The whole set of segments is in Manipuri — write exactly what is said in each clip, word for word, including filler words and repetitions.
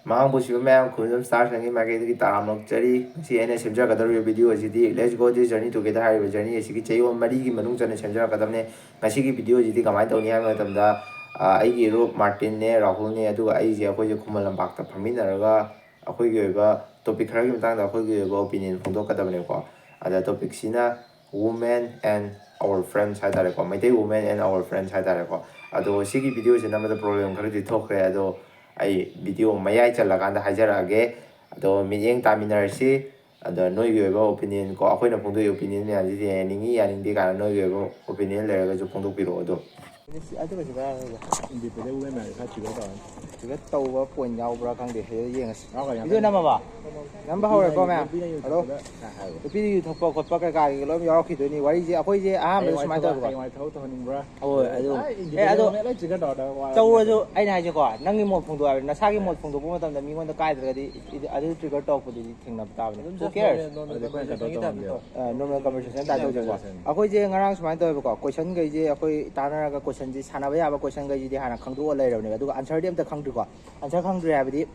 ꯃꯥꯡꯕꯨ ꯁꯤꯕ ꯃꯌꯥꯝ ꯈꯨꯔꯨꯝꯖꯝ ꯁ꯭ꯇꯥꯔ ꯁꯟꯒꯤ ꯃꯥꯏꯀꯩꯗꯒꯤ ꯇꯔꯥꯝꯅ ꯑꯣꯛꯆꯔꯤ꯫ ꯉꯁꯤ ꯑꯩꯅ ꯁꯦꯝꯖꯔꯛꯀꯗꯧꯔꯤꯕ ꯚꯤꯗꯤꯑꯣ ꯑꯁꯤꯗꯤ Let's Go This Journey Together ꯍꯥꯏꯔꯤꯕ ꯖꯔꯅꯤ ꯑꯁꯤꯒꯤ ꯆꯌꯣꯜ ꯃꯔꯤꯒꯤ ꯃꯅꯨꯡ ꯆꯟꯅ ꯁꯦꯝꯖꯔꯛꯀꯗꯕꯅꯦ꯫ ꯉꯁꯤꯒꯤ ꯚꯤꯗꯤꯑꯣ ꯑꯁꯤꯗꯤ ꯀꯃꯥꯏꯅ ꯇꯧꯅꯤ ꯍꯥꯏꯕ ꯃꯇꯝꯗ, ꯑ, ꯑꯩꯒꯤ ꯏꯔꯨꯞ ꯃꯥꯔꯇꯤꯟꯅꯦ, ꯔꯥꯍꯨꯜꯅꯦ, ꯑꯗꯨꯒ ꯑꯩꯁꯦ, ꯑꯩꯈꯣꯏꯁꯦ ꯈꯨꯃꯟ ꯂꯝꯄꯥꯛꯇ ꯐꯝꯃꯤꯟꯅꯔꯒ ꯑꯩꯈꯣꯏꯒꯤ ꯑꯣꯏꯕ ꯇꯣꯄꯤꯛ ꯈꯔꯒꯤ ꯃꯇꯥꯡꯗ ꯑꯩꯈꯣꯏꯒꯤ ꯑꯣꯏꯕ ꯑꯣꯄꯤꯅꯤꯌꯟ ꯐꯣꯡꯗꯣꯛꯀꯗꯕꯅꯦꯀꯣ꯫ ꯑꯗ ꯇꯣꯄꯤꯛꯁꯤꯅ Women and Our Friends ꯍꯥꯏꯇꯥꯔꯦꯀꯣ, Meitei Women and Our Friends ꯍꯥꯏꯇꯥꯔꯦꯀꯣ꯫ ꯑꯗꯣ ꯁꯤꯒꯤ ꯚꯤꯗꯤꯑꯣꯁꯦ ꯅꯝꯕꯗ ꯄ꯭ꯔꯣꯕ꯭ꯂꯦꯝ ꯈꯔꯗꯤ ꯊꯣꯛꯈ꯭ꯔꯦ, ꯑꯗꯣ ꯑꯩ ꯚꯤꯗꯤꯑꯣ ꯃꯌꯥꯏ ꯆꯜꯂꯀꯥꯟꯗ ꯍꯥꯏꯖꯔꯛꯑꯒꯦ꯫ ꯑꯗꯣ ꯃꯤꯠꯌꯦꯡ ꯇꯥꯃꯤꯟꯅꯔꯁꯤ꯫ ꯑꯗꯣ ꯅꯣꯏꯒꯤ ꯑꯣꯏꯕ ꯑꯣꯄꯤꯅꯤꯌꯟ ꯀꯣ, ꯑꯩꯈꯣꯏꯅ ꯐꯣꯡꯗꯣꯛꯏ ꯑꯣꯄꯤꯅꯤꯌꯟ ꯃꯌꯥꯝꯁꯤꯗꯤ ꯌꯥꯅꯤꯡꯉꯤ ꯌꯥꯅꯤꯡꯗꯦ ꯀꯥꯏꯅ ꯅꯣꯏꯒꯤ ꯑꯣꯏꯕ ꯑꯣꯄꯤꯅꯤꯌꯟ ꯂꯩꯔꯒꯁꯨ ꯐꯣꯡꯗꯣꯛꯄꯤꯔꯛꯑꯣ꯫ ꯑꯗꯣ ꯑꯗꯨ ꯀꯩꯁꯨ ꯀꯥꯏꯔꯣꯏꯗ꯫ ꯏꯟꯗꯤꯄꯦꯟꯗꯦꯟ ꯋꯨꯃꯦꯟ ꯃꯌꯥꯝꯁꯦ ꯈꯔ ꯊꯤꯒꯠ ꯇꯧꯔꯅꯤ꯫ ꯁꯤꯒ ꯇꯧꯕ ꯄꯣꯏꯟ ꯌꯥꯎꯕ꯭ꯔꯥ ꯈꯪꯗꯦ, ꯁꯤꯗ ꯌꯦꯡꯉꯁꯤ꯫ ꯌꯥꯎꯈ꯭ꯔꯦ, ꯌꯥꯎꯈ꯭ꯔꯦ꯫ ꯚꯤꯗꯤꯑꯣ ꯅꯝꯃꯕ? ꯅꯝꯕ ꯍꯧꯔꯦꯀꯣ ꯃꯌꯥꯝ꯫ ꯅꯨꯄꯤꯅ ꯌꯨ ꯑꯗꯣ ꯊꯛꯄꯗ ꯀꯥꯏ ꯍꯥꯏꯕ? ꯅꯨꯄꯤꯗ ꯌꯨ ꯊꯛꯄ ꯈꯣꯠꯄ ꯀꯩꯀꯥꯒꯤ ꯂꯣꯏ ꯌꯥꯎꯔꯛꯈꯤꯗꯣꯏꯅꯤ꯫ ꯋꯥꯔꯤꯁꯦ ꯑꯩꯈꯣꯏꯁꯦ ꯑꯍꯥꯟꯕꯗ ꯍꯌꯦꯡꯋꯥꯏ ꯁꯨꯃꯥꯏꯅ ꯊꯕꯛ, ꯇꯧꯋꯦꯕꯀꯣ꯫ ꯍꯌꯦꯡꯋꯥꯏ ꯊꯕꯛ ꯇꯧꯍꯟꯅꯤꯡꯕ꯭ꯔꯥ? ꯍꯣꯏ, ꯑꯗꯨ ꯑꯥ, ꯑꯦ, ꯏꯟꯗꯤꯄꯦꯟꯗꯦꯟ ꯑꯗꯣ ꯋꯨꯃꯦꯟ ꯂꯣꯏ ꯊꯤꯒꯠ ꯇꯧꯔꯗ ꯋꯥ ꯇꯧꯔꯁꯨ ꯌꯥꯝ ꯑꯩꯅ ꯍꯥꯏꯁꯦꯀꯣ, ꯅꯪꯒꯤ ꯃꯣꯠ ꯐꯣꯡꯗꯣꯛꯑꯣ ꯍꯥꯏꯕ, ꯅꯁꯥꯒꯤ ꯃꯣꯠ ꯐꯣꯡꯗꯣꯛꯄ ꯃꯇꯝꯗ ꯃꯤꯉꯣꯟꯗ ꯀꯥꯏꯗ꯭ꯔꯒꯗꯤ ꯏꯗꯤ-, ꯑꯗꯨ ꯇ꯭ꯔꯤꯒꯔ ꯇꯧꯔꯛꯄꯗꯨꯗꯤ ꯊꯦꯡꯅꯕ ꯇꯥꯕꯅꯤ꯫ Who cares? ꯑꯗꯨꯗꯤ ꯑꯩꯈꯣꯏꯅ ꯀꯩꯅꯣ ꯇꯧꯍꯟꯕꯤꯌꯣ꯫ ꯅꯣꯔꯃꯦꯜ ꯀꯟꯚꯔꯁꯦꯁꯟ ꯇꯥꯏꯞ ꯇꯧꯁꯦꯀꯣ꯫ ꯑꯩꯈꯣꯏꯁꯦ ꯉꯔꯥꯡ ꯁꯨꯃꯥꯏꯅ ꯇꯧꯋꯦꯕꯀꯣ, ꯀꯣꯏꯁꯟꯈꯩꯁꯦ ꯑꯩꯈꯣꯏ ꯇꯥꯟꯅꯔꯒ ꯀꯣꯏꯁꯟꯁꯦ, ꯁꯥꯟꯅꯕ ꯌꯥꯕ ꯀꯣꯏꯁꯟꯈꯩꯁꯤꯗꯤ ꯍꯥꯟꯅ ꯈꯪꯗꯣꯛꯑ ꯂꯩꯔꯕꯅꯦꯕ, ꯑꯗꯨꯒ ꯑꯟꯁꯔꯗꯤ ꯑꯝꯇ ꯈꯪꯗ꯭ꯔꯤꯀꯣ꯫ ꯑꯟꯁꯔ ꯈꯪꯗ꯭ꯔꯤ ꯍꯥꯏꯕꯗꯤ,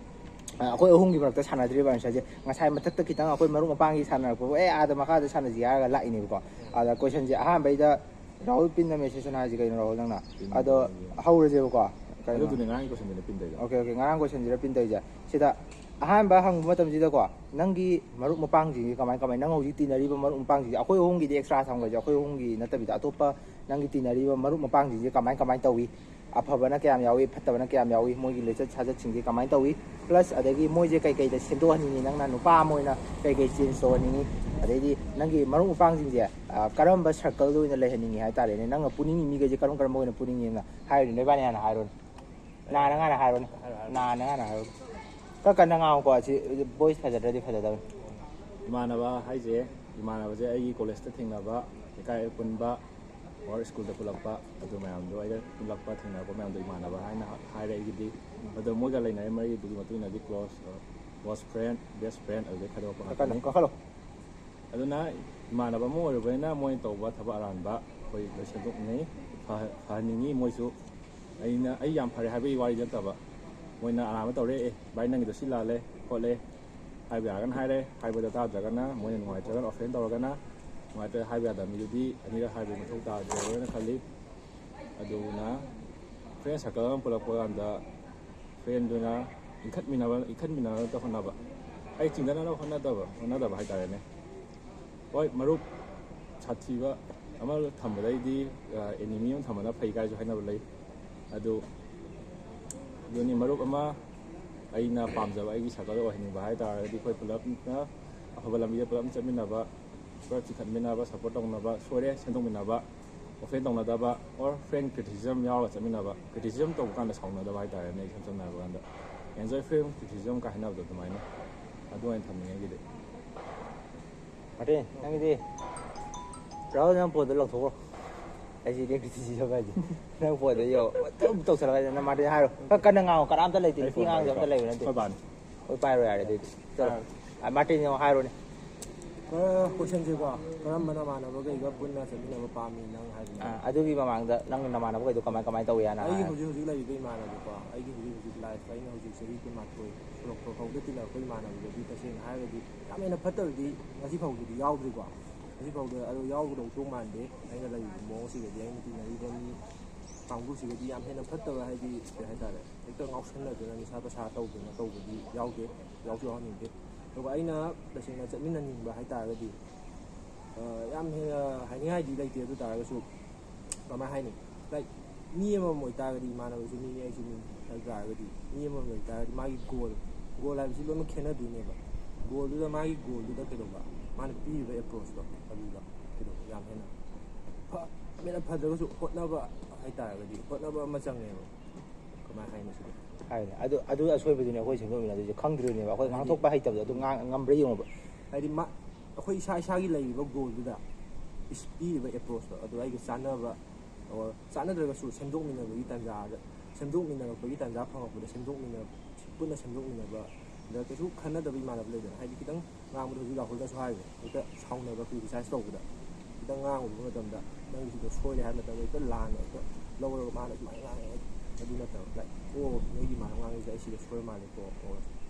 ꯑ, ꯑꯩꯈꯣꯏ ꯑꯍꯨꯝꯒꯤ ꯃꯔꯛꯇ ꯁꯥꯟꯅꯗ꯭ꯔꯤꯕ ꯑꯟꯁꯔꯁꯦ꯫ ꯉꯁꯥꯏ ꯃꯊꯛꯇ ꯈꯤꯇꯪ ꯑꯩꯈꯣꯏ ꯃꯔꯨꯞ ꯃꯄꯥꯡꯒꯤ ꯁꯥꯟꯅꯔꯛꯄꯕꯨ, ꯑꯦ, ꯑꯥꯗ ꯃꯈꯥꯗ ꯁꯥꯟꯅꯁꯤ ꯍꯥꯏꯔꯒ ꯂꯥꯛꯏꯅꯦꯕꯀꯣ꯫ ꯑꯗ ꯀꯣꯏꯁꯟꯁꯦ ꯑꯍꯥꯟꯕꯩꯗ ꯔꯥꯍꯨꯜ ꯄꯤꯟ ꯅꯝꯃꯦ ꯁꯦꯁꯟ ꯍꯥꯏꯁꯦ ꯀꯩꯅꯣ, ꯔꯥꯍꯨꯜ, ꯅꯪꯅ? ꯑꯗꯣ ꯍꯧꯔꯁꯦꯕꯀꯣ꯫ ꯀꯩꯅꯣ? ꯑꯗꯨꯗꯨꯅꯦ ꯉꯔꯥꯡꯒꯤ ꯀꯣꯏꯁꯟꯗꯨꯅꯦ ꯄꯤꯟꯗꯣꯏꯗꯣ꯫ ꯑꯣꯀꯦ, ꯑꯣꯀꯦ, ꯉꯔꯥꯡ ꯀꯣꯏꯁꯟꯁꯤꯗ ꯄꯤꯟ ꯇꯧꯔꯤꯁꯦ꯫ ꯁꯤꯗ ꯑꯍꯥꯟꯕ ꯍꯪꯕ ꯃꯇꯝꯁꯤꯗꯀꯣ, ꯅꯪꯒꯤ ꯃꯔꯨꯞ ꯃꯄꯥꯡꯁꯤꯡꯁꯤ ꯀꯃꯥꯏ ꯀꯃꯥꯏ, ꯅꯪ ꯍꯧꯖꯤꯛ ꯇꯤꯟꯅꯔꯤꯕ ꯃꯔꯨꯞ ꯃꯄꯥꯡꯁꯤꯡꯁꯦ, ꯑꯩꯈꯣꯏ ꯑꯍꯨꯝꯒꯤꯗꯤ ꯑꯦꯛꯁꯇ꯭ꯔꯥ ꯊꯝꯈ꯭ꯔꯁꯦ, ꯑꯩꯈꯣꯏ ꯑꯍꯨꯝꯒꯤ ꯅꯠꯇꯕꯤꯗ ꯑꯇꯣꯞꯄ ꯅꯪꯒꯤ ꯇꯤꯟꯅꯔꯤꯕ ꯃꯔꯨꯞ ꯃꯄꯥꯡꯁꯤꯡꯁꯦ ꯀꯃꯥꯏ ꯀꯃꯥꯏ ꯇꯧꯏ, ꯑꯐꯕꯅ ꯀꯌꯥꯝ ꯌꯥꯎꯏ, ꯐꯠꯇꯕꯅ ꯀꯌꯥꯝ ꯌꯥꯎꯏ, ꯃꯣꯏꯒꯤ ꯂꯤꯆꯠ ꯁꯥꯖꯠꯁꯤꯡꯁꯦ ꯀꯃꯥꯏꯅ ꯇꯧꯏ, ꯄ꯭ꯂꯁ ꯑꯗꯒꯤ ꯃꯣꯏꯁꯦ ꯀꯩꯀꯩꯗ ꯁꯦꯝꯗꯣꯛꯍꯟꯅꯤꯡꯉꯤ, ꯅꯪꯅ ꯅꯨꯄꯥ ꯑꯃ ꯑꯣꯏꯅ ꯀꯩꯀꯩ ꯆꯦꯟꯖ ꯇꯧꯍꯟꯅꯤꯡꯉꯤ, ꯑꯗꯩꯗꯤ ꯅꯪꯒꯤ ꯃꯔꯨꯞ ꯃꯄꯥꯡꯁꯤꯡꯁꯦ, ꯑ, ꯀꯔꯝꯕ ꯁꯔꯀꯜꯗ ꯑꯣꯏꯅ ꯂꯩꯍꯟꯅꯤꯡꯉꯤ ꯍꯥꯏꯇꯥꯔꯦꯅꯦ, ꯅꯪꯅ ꯄꯨꯅꯤꯡꯉꯤ ꯃꯤꯈꯩꯁꯦ ꯀꯔꯝ ꯀꯔꯝꯕ ꯑꯣꯏꯅ ꯄꯨꯅꯤꯡꯉꯤꯅ ꯍꯥꯏꯔꯣꯅꯦ, ꯅꯣꯏꯕꯥꯅꯤ ꯍꯥꯟꯅ ꯍꯥꯏꯔꯣꯅꯦ, ꯅꯥꯅ ꯉꯥꯅ ꯍꯥꯏꯔꯣꯅꯦ, ꯅꯥꯅ ꯉꯥꯅ ꯍꯥꯏꯔꯣꯅꯦ, ꯈꯔ ꯀꯟꯅ ꯉꯥꯡꯉꯨꯀꯣ, ꯑꯁꯤ ꯚꯣꯏꯁ ꯐꯖꯗ꯭ꯔꯗꯤ ꯐꯖꯗꯕꯅꯤ꯫ ꯏꯃꯥꯟꯅꯕ ꯍꯥꯏꯁꯦ, ꯏꯃꯥꯟꯅꯕꯁꯦ ꯑꯩꯒꯤ ꯀꯣꯂꯦꯖꯇ ꯊꯦꯡꯅꯕ, ꯂꯩꯀꯥꯏ ꯄꯨꯟꯕ, ꯑꯣꯔ ꯁ꯭ꯀꯨꯜꯗ ꯄꯨꯜꯂꯛꯄ, ꯑꯗꯨ ꯃꯌꯥꯝꯗꯣ, ꯑꯩꯒ ꯄꯨꯜꯂꯛꯄ ꯊꯦꯡꯅꯔꯛꯄ ꯃꯌꯥꯝꯗꯣ ꯏꯃꯥꯟꯅꯕ ꯍꯥꯏꯅ ꯍꯥꯏꯔꯦ ꯑꯩꯒꯤꯗꯤ꯫ ꯑꯗꯣ ꯃꯣꯏꯒ ꯂꯩꯅꯔꯤꯕ ꯃꯔꯤꯗꯨꯒꯤ ꯃꯇꯨꯡ ꯏꯟꯅꯗꯤ close, close friend, best friend, ꯑꯗꯨꯗꯩ ꯈꯥꯏꯗꯣꯛꯄ ꯀꯟꯈꯠꯂꯣ, ꯉꯥꯛꯇꯅꯤ꯫ ꯀꯟꯈꯠꯂꯣ꯫ ꯑꯗꯨꯅ ꯏꯃꯥꯟꯅꯕ ꯑꯃ ꯑꯣꯏꯔꯨꯕꯅꯤꯅ ꯃꯣꯏꯅ ꯇꯧꯕ ꯊꯕꯛ ꯑꯔꯥꯟꯕ ꯑꯩꯈꯣꯏ ꯂꯣꯏ ꯁꯦꯝꯗꯣꯛꯅꯤꯡꯉꯤ, ꯐꯍ-, ꯐꯍꯟꯅꯤꯡꯉꯤ꯫ ꯃꯣꯏꯁꯨ ꯑꯩꯅ, ꯑꯩ ꯌꯥꯝ ꯐꯔꯦ ꯍꯥꯏꯕꯒꯤ ꯋꯥꯔꯤ ꯅꯠꯇꯕ, ꯃꯣꯏꯅ ꯑꯔꯥꯟꯕ ꯇꯧꯔꯦ, "ꯑꯦ ꯚꯥꯏ, ꯅꯪꯒꯤꯗꯣ ꯁꯤ ꯂꯥꯜꯂꯦ ꯈꯣꯠꯂꯦ" ꯍꯥꯏꯕ ꯌꯥꯔꯒꯅ ꯍꯥꯏꯔꯦ, ꯍꯥꯏꯕꯗ ꯇꯥꯗ꯭ꯔꯒꯅ, ꯃꯣꯏꯅ ꯅꯨꯡꯉꯥꯏꯇ꯭ꯔꯒꯅ, ꯑꯣꯐꯦꯟ ꯇꯧꯔꯒꯅ, ꯅꯨꯡꯉꯥꯏꯇ꯭ꯔꯦ ꯍꯥꯏꯕ ꯌꯥꯗꯕ ꯃꯤꯗꯨꯗꯤ ꯑꯅꯤꯔꯛ ꯍꯥꯏꯕꯒꯤ ꯃꯊꯧ ꯇꯥꯗ꯭ꯔꯦꯅ ꯈꯜꯂꯤ꯫ ꯑꯗꯨꯅ ꯐ꯭ꯔꯦꯟ ꯁꯔꯀꯜ ꯑꯃ ꯄꯨꯜꯂꯛꯄ ꯀꯥꯟꯗ ꯐ꯭ꯔꯦꯟꯗꯨꯅ ꯏꯟꯈꯠꯃꯤꯟꯅꯕ, ꯏꯟꯈꯠꯃꯤꯟꯅꯅꯕ ꯍꯣꯠꯅꯕ, ꯑꯩ ꯆꯤꯡꯊꯅꯕ ꯍꯣꯠꯅꯗꯕ, ꯍꯣꯠꯅꯗꯕ ꯍꯥꯏꯇꯥꯔꯦꯅꯦ꯫ ꯍꯣꯏ, ꯃꯔꯨꯞ ꯁꯥꯊꯤꯕ ꯑꯃ ꯊꯝꯕꯗꯩꯗꯤ ꯑꯦꯅꯤꯃꯤ ꯑꯃ ꯊꯝꯕꯅ ꯐꯩ ꯀꯥꯏꯁꯨ ꯍꯥꯏꯅꯕ ꯂꯩ꯫ ꯑꯗꯨ ꯑꯗꯨꯅꯤ, ꯃꯔꯨꯞ ꯑꯃ ꯑꯩꯅ ꯄꯥꯝꯖꯕ, ꯑꯩꯒꯤ ꯁꯔꯀꯜꯗ ꯑꯣꯏꯍꯟꯅꯤꯡꯕ ꯍꯥꯏ ꯇꯥꯔꯒꯗꯤ, ꯑꯩꯈꯣꯏ ꯄꯨꯂꯞꯅ ꯑꯐꯕ ꯂꯝꯕꯤꯗ ꯄꯨꯂꯞ ꯆꯠꯃꯤꯟꯅꯕ, ꯄꯨꯂꯞ ꯆꯤꯡꯈꯠꯃꯤꯟꯅꯕ, ꯁꯞꯄꯣꯔꯠ ꯇꯧꯅꯕ, ꯁꯣꯏꯔꯦ ꯁꯦꯝꯗꯣꯛꯃꯤꯟꯅꯕ, ꯑꯣꯐꯦꯟ ꯇꯧꯅꯗꯕ, ꯑꯣꯔ ꯐ꯭ꯔꯦꯟ ꯀ꯭ꯔꯤꯇꯤꯁꯤꯖꯝ ꯌꯥꯎꯔꯒ ꯆꯠꯃꯤꯟꯅꯕ, ꯀ꯭ꯔꯤꯇꯤꯁꯤꯖꯝ ꯇꯧꯕ ꯀꯥꯟꯗ ꯁꯥꯎꯅꯗꯕ ꯍꯥꯏ ꯇꯥꯔꯦꯅꯦ, ꯏꯁꯝ ꯁꯝꯅ ꯍꯥꯏꯔꯕ ꯀꯥꯟꯗ ꯑꯦꯟꯖꯣꯏ ꯐ꯭ꯔꯦꯟ ꯀ꯭ꯔꯤꯇꯤꯁꯤꯖꯝ ꯀꯥꯏ ꯍꯥꯏꯅꯕꯗꯣ ꯑꯗꯨꯃꯥꯏꯅ, ꯑꯗꯨ ꯑꯣꯏꯅ ꯊꯝꯅꯤꯡꯉꯦ ꯑꯩꯒꯤꯗꯤ꯫ ꯃꯥꯔꯇꯤꯟ, ꯅꯪꯒꯤꯗꯤ? ꯔꯥꯍꯨꯜ, ꯅꯪ ꯄꯣꯠꯇꯣ ꯂꯧꯊꯣꯛꯈ꯭ꯔꯣ꯫ ꯑꯩꯁꯤꯗꯤ ꯀ꯭ꯔꯤꯇꯤꯁꯤꯖꯝ ꯍꯥꯏꯁꯦ꯫ ꯅꯪ ꯄꯣꯠꯇꯣ ꯌꯣ, ꯑꯗꯨꯝ ꯇꯧꯁꯜꯂꯒ ꯅꯪ ꯃꯥꯔꯇꯤꯟ ꯍꯥꯏꯔꯣ꯫ ꯈꯔ ꯀꯟꯅ ꯉꯥꯡꯉꯣ, ꯀꯅꯥꯝꯇ ꯂꯩꯇꯦ, ꯑꯩ ꯅꯨꯄꯤ ꯐꯣꯟ ꯑꯉꯥꯡꯁꯨ ꯑꯝꯇ ꯄꯥꯏꯒꯦ꯫ ꯂꯩꯕ ꯅꯠꯇꯦ꯫ ꯑꯩꯈꯣꯏ ꯕꯥꯅꯤ꯫ ꯍꯣꯏ, ꯄꯥꯏꯔꯣ ꯌꯥꯔꯦ ꯑꯗꯨꯗꯤ꯫ ꯆꯠꯂꯣ꯫ ꯑꯥ꯫ ꯑ, ꯃꯥꯔꯇꯤꯟ, ꯌꯦꯡꯉꯣ, ꯍꯥꯏꯔꯣꯅꯦ꯫ ꯑ, ꯀꯣꯏꯁꯟꯁꯦꯀꯣ, ꯀꯔꯝꯕ ꯅꯃꯥꯟꯅꯕꯈꯩꯒ ꯄꯨꯟꯅ ꯆꯠꯃꯤꯟꯅꯕ ꯄꯥꯝꯃꯤ ꯅꯪ ꯍꯥꯏꯕꯅꯤ? ꯑ, ꯑꯗꯨꯒꯤ ꯃꯃꯥꯡꯗ ꯅꯪ ꯅꯃꯥꯟꯅꯕꯈꯩꯗꯣ ꯀꯃꯥꯏ ꯀꯃꯥꯏ ꯇꯧꯏ ꯍꯥꯟꯅ ꯑꯩꯒꯤ ꯍꯥꯏꯔꯣ꯫ ꯍꯧꯖꯤꯛ ꯍꯧꯖꯤꯛ ꯂꯩꯔꯤꯕ ꯏꯃꯥꯟꯅꯕꯀꯣ, ꯑꯩꯒꯤ ꯍꯧꯖꯤꯛ ꯍꯧꯖꯤꯛ ꯂꯥꯏꯐꯇ ꯑꯩꯅ ꯍꯧꯖꯤꯛ ꯆꯍꯤ ꯀꯨꯟꯃꯥꯊꯣꯏ ꯁꯨꯔꯛꯄ ꯐꯥꯎꯗ ꯇꯤꯟꯅꯔꯛꯄ ꯏꯃꯥꯟꯅꯕꯗꯗꯤ ꯇꯁꯦꯡꯅ ꯍꯥꯏꯔꯒꯗꯤ ꯌꯥꯝ ꯍꯦꯟꯅ ꯐꯠꯇꯕꯗꯤ ꯉꯁꯤ ꯐꯥꯎꯗꯗꯤ ꯌꯥꯎꯗ꯭ꯔꯤꯀꯣ꯫ ꯉꯁꯤ ꯐꯥꯎꯗ ꯑꯗꯣ ꯌꯥꯎꯒꯗꯧꯁꯨ ꯃꯥꯟꯗꯦ꯫ ꯑꯩꯅ ꯂꯩꯔꯤꯕ ꯃꯑꯣꯡꯁꯤꯗꯗꯤ, ꯑꯩꯅ ꯇꯤꯟꯅꯔꯤꯕ ꯃꯤ ꯀꯥꯡꯕꯨꯁꯤꯒꯗꯤ ꯌꯥꯝ ꯍꯦꯟꯅ ꯐꯠꯇꯕ, ꯍꯥꯏꯗꯤ, ꯀꯩ ꯍꯥꯏꯇꯥꯔꯦ, ꯍꯦꯛꯇ ꯉꯥꯎꯁꯟꯅꯗꯅ ꯅꯤꯁꯥ ꯄꯁꯥ ꯇꯧꯗꯅ ꯇꯧꯕꯗꯤ ꯌꯥꯎꯗꯦ, ꯌꯥꯎꯁꯨ ꯌꯥꯎꯍꯟꯅꯤꯡꯗꯦ꯫ ꯑꯗꯨꯒ ꯑꯩꯅ ꯇꯁꯦꯡꯅ ꯆꯠꯃꯤꯟꯅꯅꯤꯡꯕ ꯍꯥꯏ ꯇꯥꯔꯒꯗꯤ, ꯑ, ꯌꯥꯝ ꯍꯦꯟꯅ ꯍꯥꯏꯅꯤꯡꯉꯥꯏꯗꯤ ꯂꯩꯇꯦ꯫ ꯑꯗꯨ ꯇꯥꯔꯒꯁꯨ ꯀꯃꯥꯏ ꯍꯥꯏꯅꯤ, ꯂꯥꯏꯛ, ꯃꯤ ꯑꯃꯃꯝ ꯑꯣꯏꯇꯥꯔꯒꯗꯤ, ꯏꯃꯥꯟꯅꯕꯁꯨ ꯃꯤꯅꯤ, ꯑꯩꯁꯨ ꯃꯤꯅꯤ꯫ ꯑꯗꯨ ꯇꯥꯔꯒꯗꯤ ꯃꯤ ꯑꯃꯃꯝ ꯑꯣꯏꯇꯥꯔꯒꯗꯤ ꯃꯥꯒꯤ ꯒꯣꯜ, ꯒꯣꯜ ꯍꯥꯏꯕꯁꯤ ꯂꯣꯏꯅꯃꯛ ꯈꯦꯠꯅꯗꯣꯏꯅꯦꯕ꯫ ꯒꯣꯜꯗꯨꯗ, ꯃꯥꯒꯤ ꯒꯣꯜꯗꯨꯗ ꯀꯩꯗꯧꯕ, ꯃꯥꯅ ꯄꯤꯔꯤꯕ ꯑꯦꯄ꯭ꯔꯣꯆꯇꯣ ꯑꯗꯨꯗ ꯀꯩꯗꯧꯕ, ꯌꯥꯝ ꯍꯦꯟꯅ ꯐ-, ꯐꯅ ꯐꯖꯔꯒꯁꯨ ꯍꯣꯠꯅꯕ ꯍꯥꯏ ꯇꯥꯔꯒꯗꯤ, ꯍꯣꯠꯅꯕ ꯑꯃ ꯆꯪꯉꯦꯕ꯫ ꯀꯃꯥꯏ ꯍꯥꯏꯅꯤ ꯁꯤꯗ? ꯍꯥꯏꯅꯦ꯫ ꯑꯗꯨ, ꯑꯗꯨ ꯑꯁꯣꯏꯕꯗꯨꯅꯦ ꯑꯩꯈꯣꯏ ꯁꯦꯝꯗꯣꯛꯃꯤꯟꯅꯗꯣꯏꯁꯦ꯫ ꯈꯪꯗ꯭ꯔꯤꯕꯅꯦꯕ ꯑꯩꯈꯣꯏ ꯍꯥꯏꯗꯤ, ꯉꯥꯡꯊꯣꯛꯄ ꯍꯩꯇꯕꯗꯣ꯫ ꯑꯗꯨ ꯉꯥꯡ-, ꯉꯝꯕ꯭ꯔꯥ ꯌꯦꯡꯉꯣꯕ꯫ ꯍꯥꯏꯗꯤ, ꯃꯥ-, ꯑꯩꯈꯣꯏ ꯏꯁꯥ ꯏꯁꯥꯒꯤ ꯂꯩꯔꯤꯕ ꯒꯣꯜꯗꯨꯗ, ꯏꯁ-, ꯄꯤꯔꯤꯕ ꯑꯦꯄ꯭ꯔꯣꯆꯇꯣ ꯑꯗꯨ ꯑꯩꯒ ꯆꯥꯟꯅꯕ, ꯑꯣꯔ ꯆꯥꯟꯅꯗ꯭ꯔꯒꯁꯨ ꯁꯦꯝꯗꯣꯛꯃꯤꯟꯅꯕꯒꯤ ꯇꯥꯟꯖꯥꯗ, ꯁꯦꯝꯗꯣꯛꯃꯤꯟꯅꯔꯛꯄꯒꯤ ꯇꯥꯟꯖꯥ ꯐꯪꯉꯛꯄꯗ ꯁꯦꯝꯗꯣꯛꯃꯤꯟꯅ-, ꯄꯨꯟꯅ ꯁꯦꯝꯗꯣꯛꯃꯤꯟꯅꯕꯗ ꯀꯩꯁꯨ ꯈꯟꯅꯗꯕ ꯏꯃꯥꯟꯅꯕ ꯂꯩꯗꯅ꯫ ꯍꯥꯏꯗꯤ, ꯈꯤꯇꯪ ꯉꯥꯡꯕꯗ ꯍꯧꯖꯤꯛ ꯔꯥꯍꯨꯜꯅꯁꯨ ꯍꯥꯏꯔꯤꯕ, ꯍꯦꯛꯇ ꯁꯥꯎꯅꯕ, ꯀ꯭ꯔꯤꯇꯤꯁꯥꯏꯁ ꯇꯧꯕꯗ, ꯈꯤꯇꯪ ꯉꯥꯡꯉꯨꯕ ꯃꯇꯝꯗ, "ꯅꯪꯒꯤꯁꯤꯗ ꯁꯣꯏꯔꯦ" ꯍꯥꯏꯕ ꯃꯇꯝꯗ ꯍꯦꯛꯇ ꯂꯥꯟꯅ ꯍꯦꯛꯇ ꯂꯧꯔꯒ ꯃꯥꯅ ꯁꯨꯃꯥꯏꯅ ꯉꯥꯡꯉꯦ ꯍꯥꯏꯗꯤ, ꯑꯗꯨ ꯅꯠꯇꯕ, ꯂꯥꯏꯛ, ꯑꯣ, ꯅꯣꯏꯒꯤ ꯏꯃꯥꯟꯅꯕ ꯑꯉꯥꯡꯁꯦ ꯑꯩ ꯁꯤꯗ ꯁꯣꯏꯔ ꯃꯥꯜꯂꯦꯀꯣ, ꯑꯣ,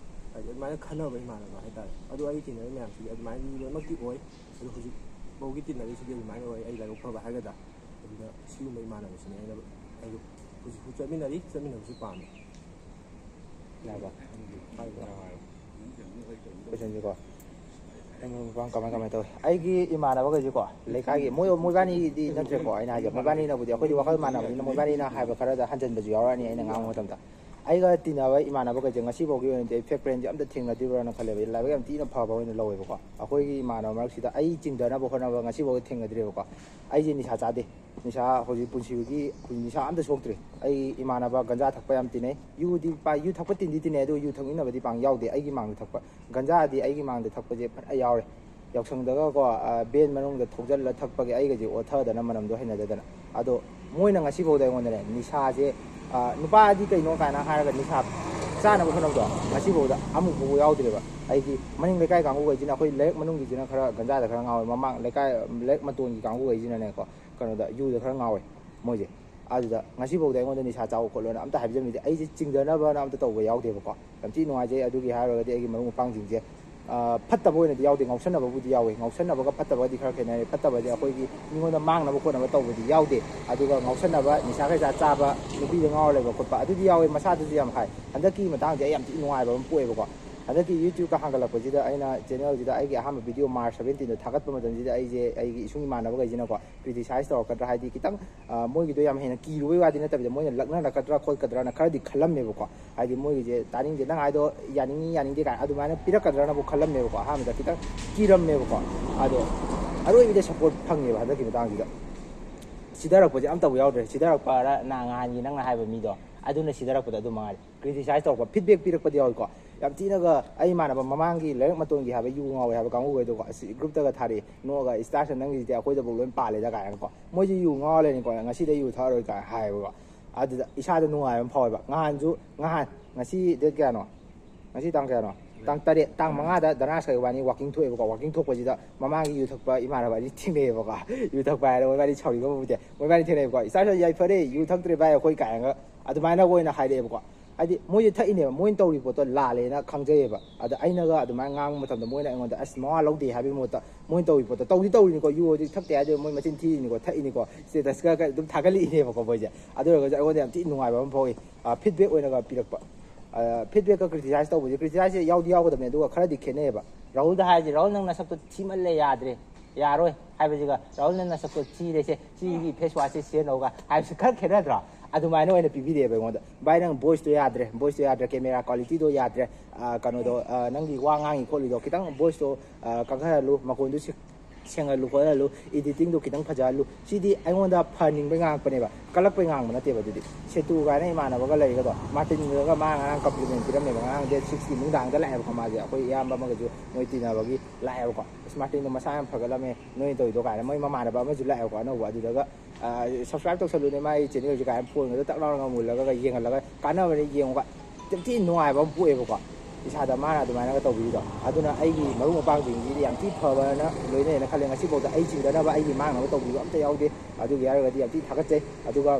ꯍꯥꯏꯗꯤ ꯑꯗꯨꯃꯥꯏꯅ ꯈꯟꯅꯕ ꯏꯃꯥꯟꯅꯕ ꯍꯥꯏꯇꯥꯔꯦ꯫ ꯑꯗꯣ ꯑꯩ ꯊꯦꯡꯅꯔꯤꯕ ꯃꯌꯥꯝꯁꯤꯗꯤ ꯑꯗꯨꯃꯥꯏꯅ ꯃꯤ ꯂꯣꯏꯅꯃꯛꯇꯤ ꯑꯣꯏ꯫ ꯑꯗꯣ ꯍꯧꯖꯤꯛ ꯐꯥꯎꯒꯤ ꯇꯤꯟꯅꯔꯤꯁꯤꯗꯤ ꯑꯗꯨꯃꯥꯏꯅ ꯑꯣꯏ, ꯑꯩ ꯂꯥꯏꯕꯛ ꯐꯕ ꯍꯥꯏꯒꯗ꯭ꯔꯥ꯫ ꯑꯗꯨꯅ ꯁꯤꯒꯨꯝꯕ ꯏꯃꯥꯟꯅꯕꯁꯤꯅꯦ ꯑꯩꯅ, ꯑꯩ ꯍꯧꯖꯤꯛꯁꯨ ꯆꯠꯃꯤꯟꯅꯔꯤ, ꯆꯠꯃꯤꯟꯅꯕꯁꯨ ꯄꯥꯝꯃꯤ꯫ ꯌꯥꯕ? ꯀꯣꯏꯁꯟꯁꯤꯀꯣ, ꯑꯩ ꯃꯔꯨꯞ ꯃꯄꯥꯡ ꯀꯃꯥꯏ ꯀꯃꯥꯏ ꯇꯧꯏ? ꯑꯩꯒꯤ ꯏꯃꯥꯟꯅꯕꯈꯩꯁꯤꯀꯣ, ꯂꯩꯀꯥꯏꯒꯤ, ꯃꯣꯏ, ꯃꯣꯏꯕꯥꯅꯤꯗꯤ ꯅꯠꯇ꯭ꯔꯦꯀꯣ, ꯑꯩꯅ ꯍꯥꯏꯁꯦ, ꯃꯣꯏꯕꯥꯅꯤꯅꯕꯨꯗꯤ, ꯑꯩꯈꯣꯏꯗꯤ ꯋꯥꯈꯜ ꯃꯥꯟꯅꯕꯅꯤꯅ ꯃꯣꯏꯕꯥꯅꯤꯅ ꯍꯥꯏꯕ ꯈꯔꯗ ꯍꯟꯖꯟꯕꯁꯨ ꯌꯥꯎꯔꯛꯑꯅꯤ ꯑꯩꯅ ꯉꯥꯡꯕ ꯃꯇꯝꯗ꯫ ꯑꯩꯒ ꯇꯤꯟꯅꯕ ꯏꯃꯥꯟꯅꯕꯈꯩꯁꯦ ꯉꯁꯤꯐꯥꯎꯒꯤ ꯑꯣꯏꯅꯗꯤ ꯑꯩ ꯐꯦꯛ ꯐ꯭ꯔꯦꯟꯁꯦ ꯑꯝꯇ ꯊꯦꯡꯅꯗ꯭ꯔꯤꯕ꯭ꯔꯥꯅ ꯈꯜꯂꯦꯕ꯫ ꯑꯩ ꯂꯥꯏꯕꯛ ꯌꯥꯝ ꯊꯤꯅ ꯐꯕ ꯑꯣꯏꯅ ꯂꯧꯋꯦꯕꯀꯣ꯫ ꯑꯩꯈꯣꯏꯒꯤ ꯏꯃꯥꯟꯅꯕ ꯃꯔꯛꯁꯤꯗ ꯑꯩ ꯆꯤꯡꯗꯅꯕ ꯍꯣꯠꯅꯕ ꯉꯁꯤꯐꯥꯎꯒꯤ ꯊꯦꯡꯅꯗ꯭ꯔꯤꯕꯀꯣ꯫ ꯑꯩꯁꯦ ꯅꯤꯁꯥ ꯆꯥꯗꯦ꯫ ꯅꯤꯁꯥ ꯍꯧꯖꯤꯛ ꯄꯨꯟꯁꯤꯒꯤ ꯅꯤꯁꯥ ꯑꯝꯇ ꯁꯣꯛꯇ꯭ꯔꯤ꯫ ꯑꯩ ꯏꯃꯥꯟꯅꯕ ꯒꯟꯖꯥ ꯊꯛꯄ ꯌꯥꯝ ꯇꯤꯟꯅꯩ꯫ ꯌꯨꯗꯤ ꯄꯥ-, ꯌꯨ ꯊꯛꯄ ꯇꯤꯟꯗꯤ ꯇꯤꯟꯅꯩ, ꯑꯗꯨ ꯌꯨ ꯊꯛꯃꯤꯟꯅꯕꯗꯤ ꯄꯥꯡ ꯌꯥꯎꯗꯦ꯫ ꯑꯩꯒꯤ ꯃꯥꯡꯗ ꯊꯛꯄ, ꯒꯟꯖꯥꯗꯤ ꯑꯩꯒꯤ ꯃꯥꯡꯗ ꯊꯛꯄꯁꯦ ꯐꯅ ꯌꯥꯎꯔꯦ꯫ ꯌꯥꯎꯁꯪꯗꯒꯀꯣ, ꯑ, ꯚꯦꯟ ꯃꯅꯨꯡꯗ ꯊꯧꯖꯤꯜꯂ ꯊꯛꯄꯒꯤ ꯑꯩꯒꯁꯦ ꯑꯣꯠꯊꯗꯅ ꯃꯅꯝꯗꯣ ꯍꯩꯅꯗꯗꯅ꯫ ꯑꯗꯣ ꯃꯣꯏꯅ ꯉꯁꯤꯐꯥꯎꯗ ꯑꯩꯉꯣꯟꯗꯅꯦ ꯅꯤꯁꯥꯁꯦ, ꯑ, ꯅꯨꯄꯥꯗꯤ ꯀꯩꯅꯣ ꯀꯥꯏꯅ ꯍꯥꯏꯔꯒ ꯅꯤꯁꯥ ꯆꯥꯅꯕ ꯍꯣꯠꯅꯕꯗꯣ ꯉꯁꯤꯐꯥꯎꯗ ꯑꯃꯨꯛ ꯐꯥꯎꯕ ꯌꯥꯎꯗ꯭ꯔꯦꯕ꯫ ꯑꯩꯗꯤ ꯃꯅꯤꯡ ꯂꯩꯀꯥꯏ ꯀꯥꯡꯕꯨꯈꯩꯁꯤꯅ, ꯑꯩꯈꯣꯏ ꯂꯩꯔꯛ ꯃꯅꯨꯡꯒꯤꯁꯤꯅ ꯈꯔ ꯒꯟꯖꯥꯗ ꯈꯔ ꯉꯥꯎꯋꯦ, ꯃꯃꯥꯡ ꯂꯩꯀꯥꯏ, ꯂꯩꯔꯛ ꯃꯇꯣꯟꯒꯤ ꯀꯥꯡꯕꯨꯈꯩꯁꯤꯅꯅꯦꯀꯣ, ꯀꯩꯅꯣꯗ, ꯌꯨꯗ ꯈꯔ ꯉꯥꯎꯋꯦ ꯃꯣꯏꯁꯦ꯫ ꯑꯗꯨꯗ ꯉꯁꯤꯐꯥꯎꯗ ꯑꯩꯉꯣꯟꯗ ꯅꯤꯁꯥ ꯆꯥꯎ ꯈꯣꯠꯂꯣꯅ ꯑꯝꯇ ꯍꯥꯏꯕꯤꯔꯝꯃꯤꯗꯦ꯫ ꯑꯩꯁꯦ ꯆꯤꯡꯗꯅꯕꯅ ꯑꯝꯇ ꯇꯧꯕ ꯌꯥꯎꯗꯦꯕꯀꯣ꯫ ꯌꯥꯝ ꯊꯤ ꯅꯨꯡꯉꯥꯏꯖꯩ꯫ ꯑꯗꯨꯒꯤ ꯍꯥꯏꯔꯨꯔꯒꯗꯤ ꯑꯩꯒꯤ ꯃꯔꯨꯞ ꯃꯄꯥꯡꯁꯤꯡꯁꯦ, ꯑ, ꯐꯠꯇꯕ ꯑꯣꯏꯅꯗꯤ ꯌꯥꯎꯗꯦ, ꯉꯥꯎꯁꯟꯅꯕꯕꯨꯗꯤ ꯌꯥꯎꯋꯦ꯫ ꯉꯥꯎꯁꯟꯅꯕꯒ ꯐꯠꯇꯕꯒꯗꯤ ꯈꯔ ꯈꯦꯠꯅꯔꯦ꯫ ꯐꯠꯇꯕꯁꯦ ꯑꯩꯈꯣꯏꯒꯤ ꯃꯤꯉꯣꯟꯗ ꯃꯥꯡꯅꯕ ꯈꯣꯠꯅꯕ ꯇꯧꯕꯗꯤ ꯌꯥꯎꯗꯦ꯫ ꯑꯗꯨꯒ ꯉꯥꯎꯁꯟꯅꯕ, ꯅꯤꯁꯥ ꯀꯩꯁꯥ ꯆꯥꯕ, ꯅꯨꯄꯤꯗ ꯉꯥꯎꯔ ꯂꯩꯕ ꯈꯣꯠꯄ ꯑꯗꯨꯗꯤ ꯌꯥꯎꯋꯦ, ꯃꯁꯥꯗꯨꯁꯨ ꯌꯥꯝ ꯍꯥꯏ꯫ ꯍꯟꯗꯛꯀꯤ ꯃꯇꯥꯡꯁꯦ ꯑꯩ ꯌꯥꯝ ꯊꯤ ꯅꯨꯡꯉꯥꯏꯕ ꯑꯃ ꯄꯣꯛꯑꯦꯕꯀꯣ꯫ ꯍꯟꯗꯛꯀꯤ YouTube-ꯀ ꯍꯥꯡꯒꯠꯂꯛꯄꯁꯤꯗ ꯑꯩꯅ channel-ꯁꯤꯗ ꯑꯩꯒꯤ ꯑꯍꯥꯟꯕ video March seventeen-ꯗ ꯊꯥꯒꯠꯄ ꯃꯇꯝꯁꯤꯗ ꯑꯩꯁꯦ ꯑꯩꯒꯤ ꯏꯁꯨꯡ ꯏꯃꯥꯟꯅꯕꯈꯩꯁꯤꯅꯀꯣ criticize ꯇꯧꯔꯛꯀꯗ꯭ꯔꯥ, ꯍꯥꯏꯗꯤ ꯈꯤꯇꯪ, ꯑ, ꯃꯣꯏꯒꯤꯗꯣ ꯌꯥꯝ ꯍꯦꯟꯅ ꯀꯤꯔꯨꯕꯩ ꯋꯥꯗꯤ ꯅꯠꯇꯕꯤꯗ ꯃꯣꯏꯅ ꯂꯛꯅꯔꯛꯀꯗ꯭ꯔꯥ ꯈꯣꯠꯀꯗ꯭ꯔꯥꯅ ꯈꯔꯗꯤ ꯈꯜꯂꯝꯃꯦꯕꯀꯣ꯫ ꯍꯥꯏꯗꯤ ꯃꯣꯏꯒꯤꯁꯦ ꯇꯥꯅꯤꯡꯗꯦ, ꯅꯪ ꯍꯥꯏꯗꯣ ꯌꯥꯅꯤꯡꯉꯤ ꯌꯥꯅꯤꯡꯗꯦ ꯀꯥꯏꯅ ꯑꯗꯨꯃꯥꯏꯅ ꯄꯤꯔꯛꯀꯗ꯭ꯔꯥꯅꯕꯨ ꯈꯜꯂꯝꯃꯦꯕꯀꯣ, ꯑꯍꯥꯟꯕꯗ ꯈꯤꯇꯪ ꯀꯤꯔꯝꯃꯦꯕꯀꯣ꯫ ꯑꯗꯣ ꯑꯔꯣꯏꯕꯗ support ꯐꯪꯉꯦꯕ ꯍꯟꯗꯛꯀꯤ ꯃꯇꯥꯡꯁꯤꯗ꯫ ꯁꯤꯊꯔꯛꯄꯁꯦ ꯑꯝꯇꯕꯨ ꯌꯥꯎꯗ꯭ꯔꯦ꯫ ꯁꯤꯊꯔꯛꯄ ꯍꯥꯏꯔ ꯅꯍꯥꯟꯒꯤ ꯅꯪꯅ ꯍꯥꯏꯕ ꯃꯤꯗꯣ, ꯑꯗꯨꯅ ꯁꯤꯊꯔꯛꯄꯗ ꯑꯗꯨ ꯃꯉꯥꯏꯔꯦ꯫ Criticize ꯇꯧꯔꯛꯄ, feedback ꯄꯤꯔꯛꯄꯗꯤ ꯌꯥꯎꯏꯀꯣ꯫ ꯌꯥꯝ ꯊꯤꯅꯒ ꯑꯩ ꯏꯃꯥꯟꯅꯕ ꯃꯃꯥꯡꯒꯤ ꯂꯩꯔꯛ ꯃꯇꯣꯟꯒꯤ ꯍꯥꯏꯕ ꯌꯨ ꯉꯥꯎꯋꯦ ꯍꯥꯏꯕ ꯀꯥꯡꯕꯨꯈꯩꯗꯣꯀꯣ, ꯑꯁ group-ꯇꯒ ꯊꯥꯔꯛꯑꯦ, ꯅꯣꯛꯑꯒ, "ꯏꯁꯇꯥꯔꯁꯟ ꯅꯪꯒꯤꯁꯤꯗꯤ ꯑꯩꯈꯣꯏꯗꯐꯥꯎ ꯂꯣꯏ ꯄꯥꯜꯂꯦꯗ" ꯀꯥꯏꯅꯀꯣ꯫ ꯃꯣꯏꯁꯦ ꯌꯨ ꯉꯥꯎꯔ ꯂꯩꯔꯅꯤꯀꯣ, "ꯉꯁꯤꯗꯩ ꯌꯨ ꯊꯛꯑꯔꯣꯏ" ꯀꯥꯏꯅ ꯍꯥꯏꯌꯦꯕꯀꯣ꯫ ꯑꯗꯨꯗ ꯏꯁꯥꯗ ꯅꯨꯡꯉꯥꯏꯕ ꯑꯃ ꯐꯥꯎꯋꯦꯕ꯫ ꯅꯍꯥꯟꯁꯨ, ꯅꯍꯥꯟ, ꯉꯁꯤ date ꯀꯌꯥꯅꯣ? ꯉꯁꯤ ꯇꯥꯡ ꯀꯌꯥꯅꯣ? ꯇꯥꯡ ꯇꯔꯦꯠ, ꯇꯥꯡ ꯃꯉꯥꯗ ꯗꯅꯥꯁꯀ ꯏꯕꯥꯅꯤ walking ꯊꯣꯛꯑꯦꯕꯀꯣ꯫ Walking ꯊꯣꯛꯄꯁꯤꯗ ꯃꯃꯥꯡꯒꯤ ꯌꯨ ꯊꯛꯄ ꯏꯃꯥꯟꯅꯕ ꯑꯅꯤ ꯊꯦꯡꯅꯩꯌꯦꯕꯀꯣ꯫ ꯌꯨ ꯊꯛꯄ ꯍꯥꯏꯔꯒ ꯃꯣꯏꯕꯥꯅꯤ ꯁꯥꯎꯅꯤꯡꯕꯕꯨꯗꯤ ꯃꯣꯏꯕꯥꯅꯤ ꯊꯦꯡꯅꯩꯕꯀꯣ꯫ "ꯏꯁꯇꯥꯔꯁꯟ ꯌꯥꯏꯐꯔꯦ, ꯌꯨ ꯊꯛꯇ꯭ꯔꯦ ꯚꯥꯏ ꯑꯩꯈꯣꯏ" ꯀꯥꯏꯅꯒ꯫ ꯑꯗꯨꯃꯥꯏꯅ ꯑꯣꯏꯅ ꯍꯥꯏꯔꯛꯑꯦꯕꯀꯣ꯫ ꯍꯥꯏꯗꯤ ꯃꯣꯏꯁꯦ ꯊꯛꯏꯅꯦꯕ, ꯃꯣꯏꯅ ꯇꯧꯔꯤ ꯄꯣꯠꯇꯣ ꯂꯥꯜꯂꯦꯅ ꯈꯪꯖꯩꯌꯦꯕ꯫ ꯑꯗ ꯑꯩꯅꯒ ꯑꯗꯨꯃꯥꯏꯅ ꯉꯥꯡꯕ ꯃꯇꯝꯗ ꯃꯣꯏꯅ ꯑꯩꯉꯣꯟꯗ "ꯑꯁ, ꯃꯋꯥ ꯂꯧꯗꯦ" ꯍꯥꯏꯕꯒꯤ ꯃꯍꯨꯠꯇ, ꯃꯣꯏꯅ ꯇꯧꯔꯤ ꯄꯣꯠꯇꯣ, "ꯇꯧꯗꯤ ꯇꯧꯔꯤꯅꯤꯀꯣ, ꯌꯨ ꯍꯧꯖꯤꯛ ꯊꯛꯇꯦ ꯍꯥꯏꯗꯣꯏ, ꯃꯣꯏ ꯃꯆꯤꯟ ꯊꯤꯔꯤꯅꯤꯀꯣ, ꯊꯛꯏꯅꯤꯀꯣ", status ꯀ ꯑꯗꯨꯝ ꯊꯥꯒꯠꯂꯛꯏꯅꯦꯕꯀꯣ ꯃꯣꯏꯁꯦ꯫ ꯑꯗꯨ ꯑꯣꯏꯔꯒꯁꯨ ꯑꯩꯉꯣꯟꯗ ꯌꯥꯝ ꯊꯤ ꯅꯨꯡꯉꯥꯏꯕ ꯑꯃ ꯐꯥꯎꯏ꯫ ꯑ, feedback ꯑꯣꯏꯅꯒ ꯄꯤꯔꯛꯄ꯫ ꯑ, feedback ꯀ criticize ꯇꯧꯕꯁꯦ, criticize ꯁꯦ ꯌꯥꯎꯗꯤ ꯌꯥꯎꯒꯗꯕꯅꯦ, ꯑꯗꯨꯒ ꯈꯔꯗꯤ ꯈꯦꯠꯅꯩꯌꯦꯕ꯫ ꯔꯥꯍꯨꯜꯗ ꯍꯥꯏꯔꯤꯁꯦ, "ꯔꯥꯍꯨꯜ, ꯅꯪ ꯅꯁꯛꯇꯣ ꯊꯤꯃꯜꯂꯦ, ꯌꯥꯗ꯭ꯔꯦ, ꯌꯥꯔꯣꯏ" ꯍꯥꯏꯕꯁꯤꯒ, "ꯔꯥꯍꯨꯜ, ꯅꯪ ꯅꯁꯛꯇꯣ ꯊꯤꯔꯦꯁꯦ, ꯁꯤꯒꯤ face wash ꯁꯦ ꯁꯤꯖꯤꯟꯅꯧꯒ" ꯍꯥꯏꯕꯁꯤ ꯈꯔ ꯈꯦꯠꯅꯗ꯭ꯔꯣ? ꯑꯗꯨꯃꯥꯏꯅ ꯑꯣꯏꯅ ꯄꯤꯕꯤꯔꯛꯑꯦꯕ ꯑꯩꯉꯣꯟꯗ꯫ "ꯚꯥꯏ, ꯅꯪ voice ꯇꯣ ꯌꯥꯗ꯭ꯔꯦ, voice ꯇꯣ ꯌꯥꯗ꯭ꯔꯦ, camera quality ꯗꯣ ꯌꯥꯗ꯭ꯔꯦ, ꯑ, ꯀꯩꯅꯣꯗꯣ, ꯑ, ꯅꯪꯒꯤ ꯋꯥ ꯉꯥꯡꯉꯤ ꯈꯣꯠꯂꯤꯗꯣ ꯈꯤꯇꯪ voice ꯇꯣ, ꯑ, ꯀꯟꯈꯠꯍꯜꯂꯨ, ꯃꯈꯣꯟꯗꯨ ꯁꯤ-, ꯁꯦꯡꯍꯜꯂꯨ ꯈꯣꯠꯍꯜꯂꯨ, editing ꯗꯣ ꯈꯤꯇꯪ ꯐꯖꯍꯜꯂꯨ"꯫ ꯁꯤꯗꯤ ꯑꯩꯉꯣꯟꯗ ꯐꯍꯟꯅꯤꯡꯕꯩ ꯉꯥꯡꯉꯛꯄꯅꯦꯕ, ꯀꯜꯂꯛꯄꯩ ꯉꯥꯡꯕ ꯅꯠꯇꯦꯕ꯫ ꯑꯗꯨꯗꯤ ꯁꯦꯇꯨ ꯀꯥꯏꯅ ꯏꯃꯥꯟꯅꯕꯒ ꯂꯩꯔꯒꯗꯣ, ꯃꯥꯔꯇꯤꯟꯒ ꯃꯥ ꯉꯔꯥꯡ compliment ꯄꯤꯔꯝꯃꯦꯕ꯫ ꯉꯔꯥꯡ date six ꯀꯤ ꯅꯨꯡꯗꯥꯡꯗ ꯂꯥꯛꯑꯦꯕꯀꯣ ꯃꯥꯁꯦ, ꯑꯩꯈꯣꯏ ꯏꯌꯥꯝꯕ ꯑꯃꯒꯁꯨ ꯃꯣꯏ ꯇꯤꯟꯅꯕꯒꯤ ꯂꯥꯛꯑꯦꯕꯀꯣ꯫ "ꯑꯁ, ꯃꯥꯔꯇꯤꯟꯗꯣ ꯃꯁꯥ ꯌꯥꯝ ꯐꯒꯠꯂꯝꯃꯦ, ꯅꯣꯏꯅ ꯇꯧꯔꯤꯗꯣ" ꯀꯥꯏꯅ꯫ ꯃꯣꯏ ꯃꯃꯥꯟꯅꯕ ꯑꯃꯁꯨ ꯂꯥꯛꯑꯦꯕꯀꯣ ꯑꯅꯧꯕ, ꯑꯗꯨꯗꯒ, "ꯑ, subscribe ꯇꯧꯁꯜꯂꯨꯅꯦ ꯃꯥꯒꯤ channel ꯁꯦ" ꯀꯥꯏꯅ phone ꯒꯗꯣ ꯇꯛ ꯂꯥꯎꯅ ꯉꯝꯃꯨꯜꯂꯒ ꯌꯦꯡꯍꯜꯂꯒ, "ꯀꯥꯟꯅꯕꯅꯦ, ꯌꯦꯡꯉꯨꯒ", ꯌꯥꯝ ꯊꯤ ꯅꯨꯡꯉꯥꯏꯕ ꯑꯃ ꯄꯣꯛꯑꯦꯕꯀꯣ ꯏꯁꯥꯗ, ꯃꯥꯅ ꯑꯗꯨꯃꯥꯏꯅꯒ ꯇꯧꯕꯤꯔꯤꯗꯣ꯫ ꯑꯗꯨꯅ ꯑꯩꯒꯤ ꯃꯔꯨꯞ ꯃꯄꯥꯡꯁꯤꯡꯁꯤꯗꯤ ꯌꯥꯝ ꯊꯤ ꯐꯕꯅ ꯂꯣꯏꯅꯩꯅ ꯈꯜꯂꯦ꯫ ꯉꯁꯤꯐꯥꯎꯗ ꯑꯩ ꯆꯤꯡꯗꯅꯕ, ꯑꯩꯒꯤ ꯃꯥꯡꯅꯕ ꯇꯧꯕꯤꯕ ꯑꯝꯇ ꯌꯥꯎꯗꯦ꯫ ꯑꯗꯨꯒꯤ ꯍꯥꯏꯔꯒꯗꯤ ꯌꯥꯝ ꯊꯤ ꯊꯥꯒꯠꯆꯩ꯫ ꯑꯗꯨꯒ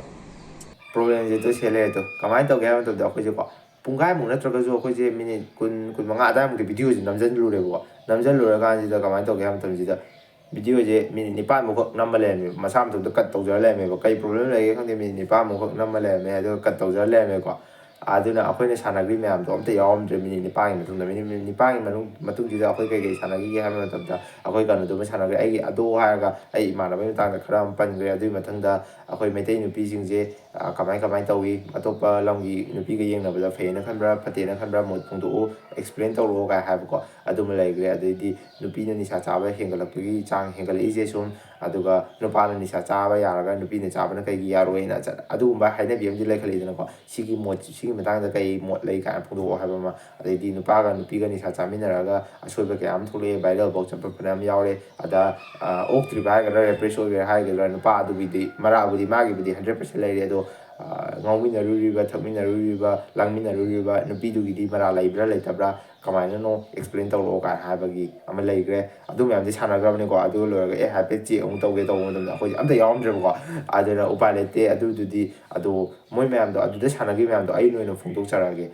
problem ꯁꯦ ꯇꯣꯏꯁꯦ ꯂꯩꯔꯦ꯫ ꯑꯗꯣ ꯀꯃꯥꯏꯅ ꯇꯧꯒꯦ ꯍꯥꯏꯕ ꯃꯇꯝꯗ, ꯑꯩꯈꯣꯏꯁꯦꯀꯣ ꯄꯨꯡꯈꯥꯏꯃꯨꯛ ꯅꯠꯇ꯭ꯔꯒꯁꯨ ꯑꯩꯈꯣꯏꯁꯦ minute ꯀꯨꯟ, ꯀꯨꯟꯃꯉꯥ ꯑꯗꯨꯋꯥꯏꯃꯨꯛꯇꯤ video ꯁꯦ ꯅꯝꯁꯤꯜꯂꯨꯔꯦꯕꯀꯣ꯫ ꯅꯝꯁꯤꯜꯂꯨꯔꯀꯥꯟꯁꯤꯗ ꯀꯃꯥꯏꯅ ꯇꯧꯒꯦ ꯍꯥꯏꯕ ꯃꯇꯝꯁꯤꯗ, video ꯁꯦ minute ꯅꯤꯄꯥꯟꯃꯨꯛꯈꯛ ꯅꯝꯃ ꯂꯩꯔꯝꯃꯦꯕ, ꯃꯁꯥ ꯃꯊꯟꯇ cut ꯇꯧꯖꯔ ꯂꯩꯔꯝꯃꯦꯕ꯫ ꯀꯩ problem ꯂꯩꯒꯦ ꯈꯪꯗꯦ, minute ꯅꯤꯄꯥꯟꯃꯨꯛꯈꯛ ꯅꯝꯃ ꯂꯩꯔꯝꯃꯦ, ꯑꯗꯨꯒ cut ꯇꯧꯖꯔ ꯂꯩꯔꯝꯃꯦꯀꯣ꯫ ꯑꯗꯨꯅ ꯑꯩꯈꯣꯏꯅ ꯁꯥꯟꯅꯈ꯭ꯔꯤ ꯃꯌꯥꯝꯗꯣ ꯑꯝꯇ ꯌꯥꯎꯔꯝꯗ꯭ꯔꯦ꯫ Minute ꯅꯤꯄꯥꯟꯒꯤ ꯃꯇꯨꯡꯗ, minute, minute ꯅꯤꯄꯥꯟꯒꯤ ꯃꯅꯨꯡ, ꯃꯇꯨꯡꯁꯤꯗ ꯑꯩꯈꯣꯏ ꯀꯩꯀꯩ ꯁꯥꯟꯅꯈꯤꯒꯦ ꯍꯥꯏꯕ ꯃꯇꯝꯗ, ꯑꯩꯈꯣꯏ ꯀꯩꯅꯣꯗꯨꯃ ꯁꯥꯟꯅꯈ꯭ꯔꯦ꯫ ꯑꯩꯒꯤ ꯑꯗꯣ ꯍꯥꯏꯔꯒ ꯑꯩ ꯏꯃꯥꯟꯅꯕꯒꯤ ꯃꯇꯥꯡꯗ ꯈꯔ ꯑꯃ ꯄꯟꯈ꯭ꯔꯦ꯫ ꯑꯗꯨꯒꯤ ꯃꯊꯪꯗ ꯑꯩꯈꯣꯏ ꯃꯩꯇꯩ ꯅꯨꯄꯤꯁꯤꯡꯁꯦ, ꯑ, ꯀꯃꯥꯏ ꯀꯃꯥꯏ ꯇꯧꯏ, ꯑꯇꯣꯞꯄ ꯂꯝꯒꯤ ꯅꯨꯄꯤꯒ ꯌꯦꯡꯅꯕꯗ ꯐꯩꯌꯦꯅ ꯈꯟꯕ꯭ꯔꯥ, ꯐꯠꯇꯦꯅ ꯈꯟꯕ꯭ꯔꯥ, ꯃꯣꯠ ꯐꯣꯡꯗꯣꯛꯎ, explain ꯇꯧꯔꯛꯑꯣ ꯀꯥꯏ ꯍꯥꯏꯕꯀꯣ꯫ ꯑꯗꯨꯃ ꯂꯩꯈ꯭ꯔꯦ꯫ ꯑꯗꯩꯗꯤ ꯅꯨꯄꯤꯅ ꯅꯤꯁꯥ ꯆꯥꯕ ꯍꯦꯟꯒꯠꯂꯛꯄꯒꯤ ꯆꯥꯡ ꯍꯦꯟꯒꯠꯂꯛꯏꯁꯦ ꯁꯨꯝ, ꯑꯗꯨꯒ ꯅꯨꯄꯥꯅ ꯅꯤꯁꯥ ꯆꯥꯕ ꯌꯥꯔꯒ ꯅꯨꯄꯤꯅ ꯆꯥꯕꯅ ꯀꯩꯒꯤ ꯌꯥꯔꯣꯏꯅ ꯆꯠ-, ꯑꯗꯨꯒꯨꯝꯕ ꯍꯥꯏꯅꯕꯤ ꯑꯃꯗꯤ ꯂꯩꯈꯠꯂꯛꯏꯗꯅꯀꯣ꯫ ꯁꯤꯒꯤ ꯃꯣꯠ, ꯁꯤꯒꯤ ꯃꯇꯥꯡꯗ ꯀꯩ ꯃꯣꯠ ꯂꯩ ꯀꯥꯏꯅ ꯐꯣꯡꯗꯣꯛꯑꯣ ꯍꯥꯏꯕ ꯑꯃ꯫ ꯑꯗꯩꯗꯤ ꯅꯨꯄꯥꯒ ꯅꯨꯄꯤꯒ ꯅꯤꯁꯥ ꯆꯥꯃꯤꯟꯅꯔꯒ ꯑꯁꯣꯏꯕ ꯀꯌꯥ ꯑꯃ ꯊꯣꯛꯂꯛꯑꯦ, viral ꯐꯥꯎ ꯆꯠꯄ ꯐꯅꯌꯥꯝ ꯌꯥꯎꯔꯦ꯫ ꯑꯗ, ꯑ, ꯑꯣꯛꯇ꯭ꯔꯤꯕ ꯍꯥꯏꯒꯗ꯭ꯔꯥ, rapist ꯑꯣꯏꯒꯦꯔꯥ ꯍꯥꯏꯒꯗ꯭ꯔꯥ, ꯅꯨꯄꯥ ꯑꯗꯨꯒꯤꯗꯤ ꯃꯔꯥꯜꯕꯨꯗꯤ ꯃꯥꯒꯤꯕꯨꯗꯤ hundred percent ꯂꯩꯔꯦ, ꯑꯗꯣ, ꯉꯥꯎꯃꯤꯟꯅꯔꯨꯔꯤꯕ, ꯊꯛꯃꯤꯟꯅꯔꯨꯔꯤꯕ, ꯂꯥꯡꯃꯤꯟꯅꯔꯨꯔꯤꯕ ꯅꯨꯄꯤꯗꯨꯒꯤꯗꯤ ꯃꯔꯥꯜ ꯂꯩꯕ꯭ꯔꯥ ꯂꯩꯇꯕ꯭ꯔꯥ, ꯀꯃꯥꯏꯅꯅꯣ explain ꯇꯧꯔꯛꯑꯣ ꯀꯥꯏꯅ ꯍꯥꯏꯕꯒꯤ ꯑꯃ ꯂꯩꯈ꯭ꯔꯦ꯫ ꯑꯗꯨ ꯃꯌꯥꯝꯗꯤ ꯁꯥꯟꯅꯈ꯭ꯔꯕꯅꯤꯀꯣ꯫ ꯑꯗꯨ ꯂꯣꯏꯔꯒ ꯑꯦ ꯍꯥꯏꯐꯦꯠ check ꯑꯃꯨꯛ ꯇꯧꯒꯦ ꯇꯧꯕ ꯃꯇꯝꯗ ꯑꯩꯈꯣꯏꯗꯤ ꯑꯝꯇ ꯌꯥꯎꯔꯝꯗ꯭ꯔꯦꯕꯀꯣ꯫ ꯑꯗꯨꯅ ꯎꯄꯥꯏ ꯂꯩꯇꯦ꯫ ꯑꯗꯨꯗꯨꯗꯤ ꯑꯗꯣ ꯃꯣꯏ ꯃꯌꯥꯝꯗꯣ, ꯑꯗꯨꯗ ꯁꯥꯟꯅꯈꯤꯕ ꯃꯌꯥꯝꯗꯣ ꯑꯩꯅ ꯑꯣꯏꯅ ꯐꯣꯡꯗꯣꯛꯆꯔꯛꯑꯒꯦ꯫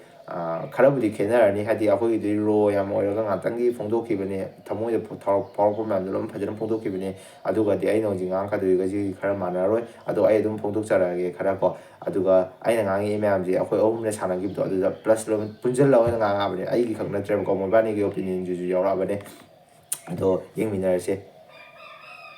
ꯈꯔꯕꯨꯗꯤ ꯈꯦꯠꯅꯔꯅꯤ, ꯍꯥꯏꯗꯤ ꯑꯩꯈꯣꯏꯒꯤꯗꯤ raw ꯌꯥꯝ ꯑꯣꯏꯔꯒ ꯉꯥꯛꯇꯪꯒꯤ ꯐꯣꯡꯗꯣꯛꯈꯤꯕꯅꯦ, ꯊꯃꯣꯏꯗ ꯐꯥꯎꯔꯛꯄ ꯃꯌꯥꯝꯗꯣ ꯂꯣꯏ ꯐꯖꯅ ꯐꯣꯡꯗꯣꯛꯈꯤꯕꯅꯦ꯫ ꯑꯗꯨꯒꯗꯤ ꯑꯩꯅ ꯍꯧꯖꯤꯛ ꯉꯥꯡꯉꯛꯀꯗꯣꯏꯒꯁꯤ ꯈꯔ ꯃꯥꯟꯅꯔꯣꯏ꯫ ꯑꯗꯣ ꯑꯩ ꯑꯗꯨꯝ ꯐꯣꯡꯗꯣꯛꯆꯔꯛꯑꯒꯦ ꯈꯔ ꯀꯣ꯫ ꯑꯗꯨꯒ ꯑꯩꯅ ꯉꯥꯡꯉꯛꯏ ꯃꯌꯥꯝꯁꯦ ꯑꯩꯈꯣꯏ ꯑꯍꯨꯝꯅ ꯁꯥꯟꯅꯈꯤꯕꯗꯣ ꯑꯗꯨꯗ plus ꯂꯣꯏ ꯄꯨꯟꯁꯤꯜꯂꯒ ꯑꯣꯏꯅ ꯉꯥꯡꯉꯛꯑꯕꯅꯦ꯫ ꯑꯩꯒꯤ ꯈꯛ ꯅꯠꯇ꯭ꯔꯦꯕꯀꯣ, ꯃꯣꯏꯕꯥꯅꯤꯒꯤ opinion ꯁꯤꯁꯨ ꯌꯥꯎꯔꯛꯑꯕꯅꯦ꯫ ꯑꯗꯣ ꯌꯦꯡꯃꯤꯟꯅꯔꯁꯦ꯫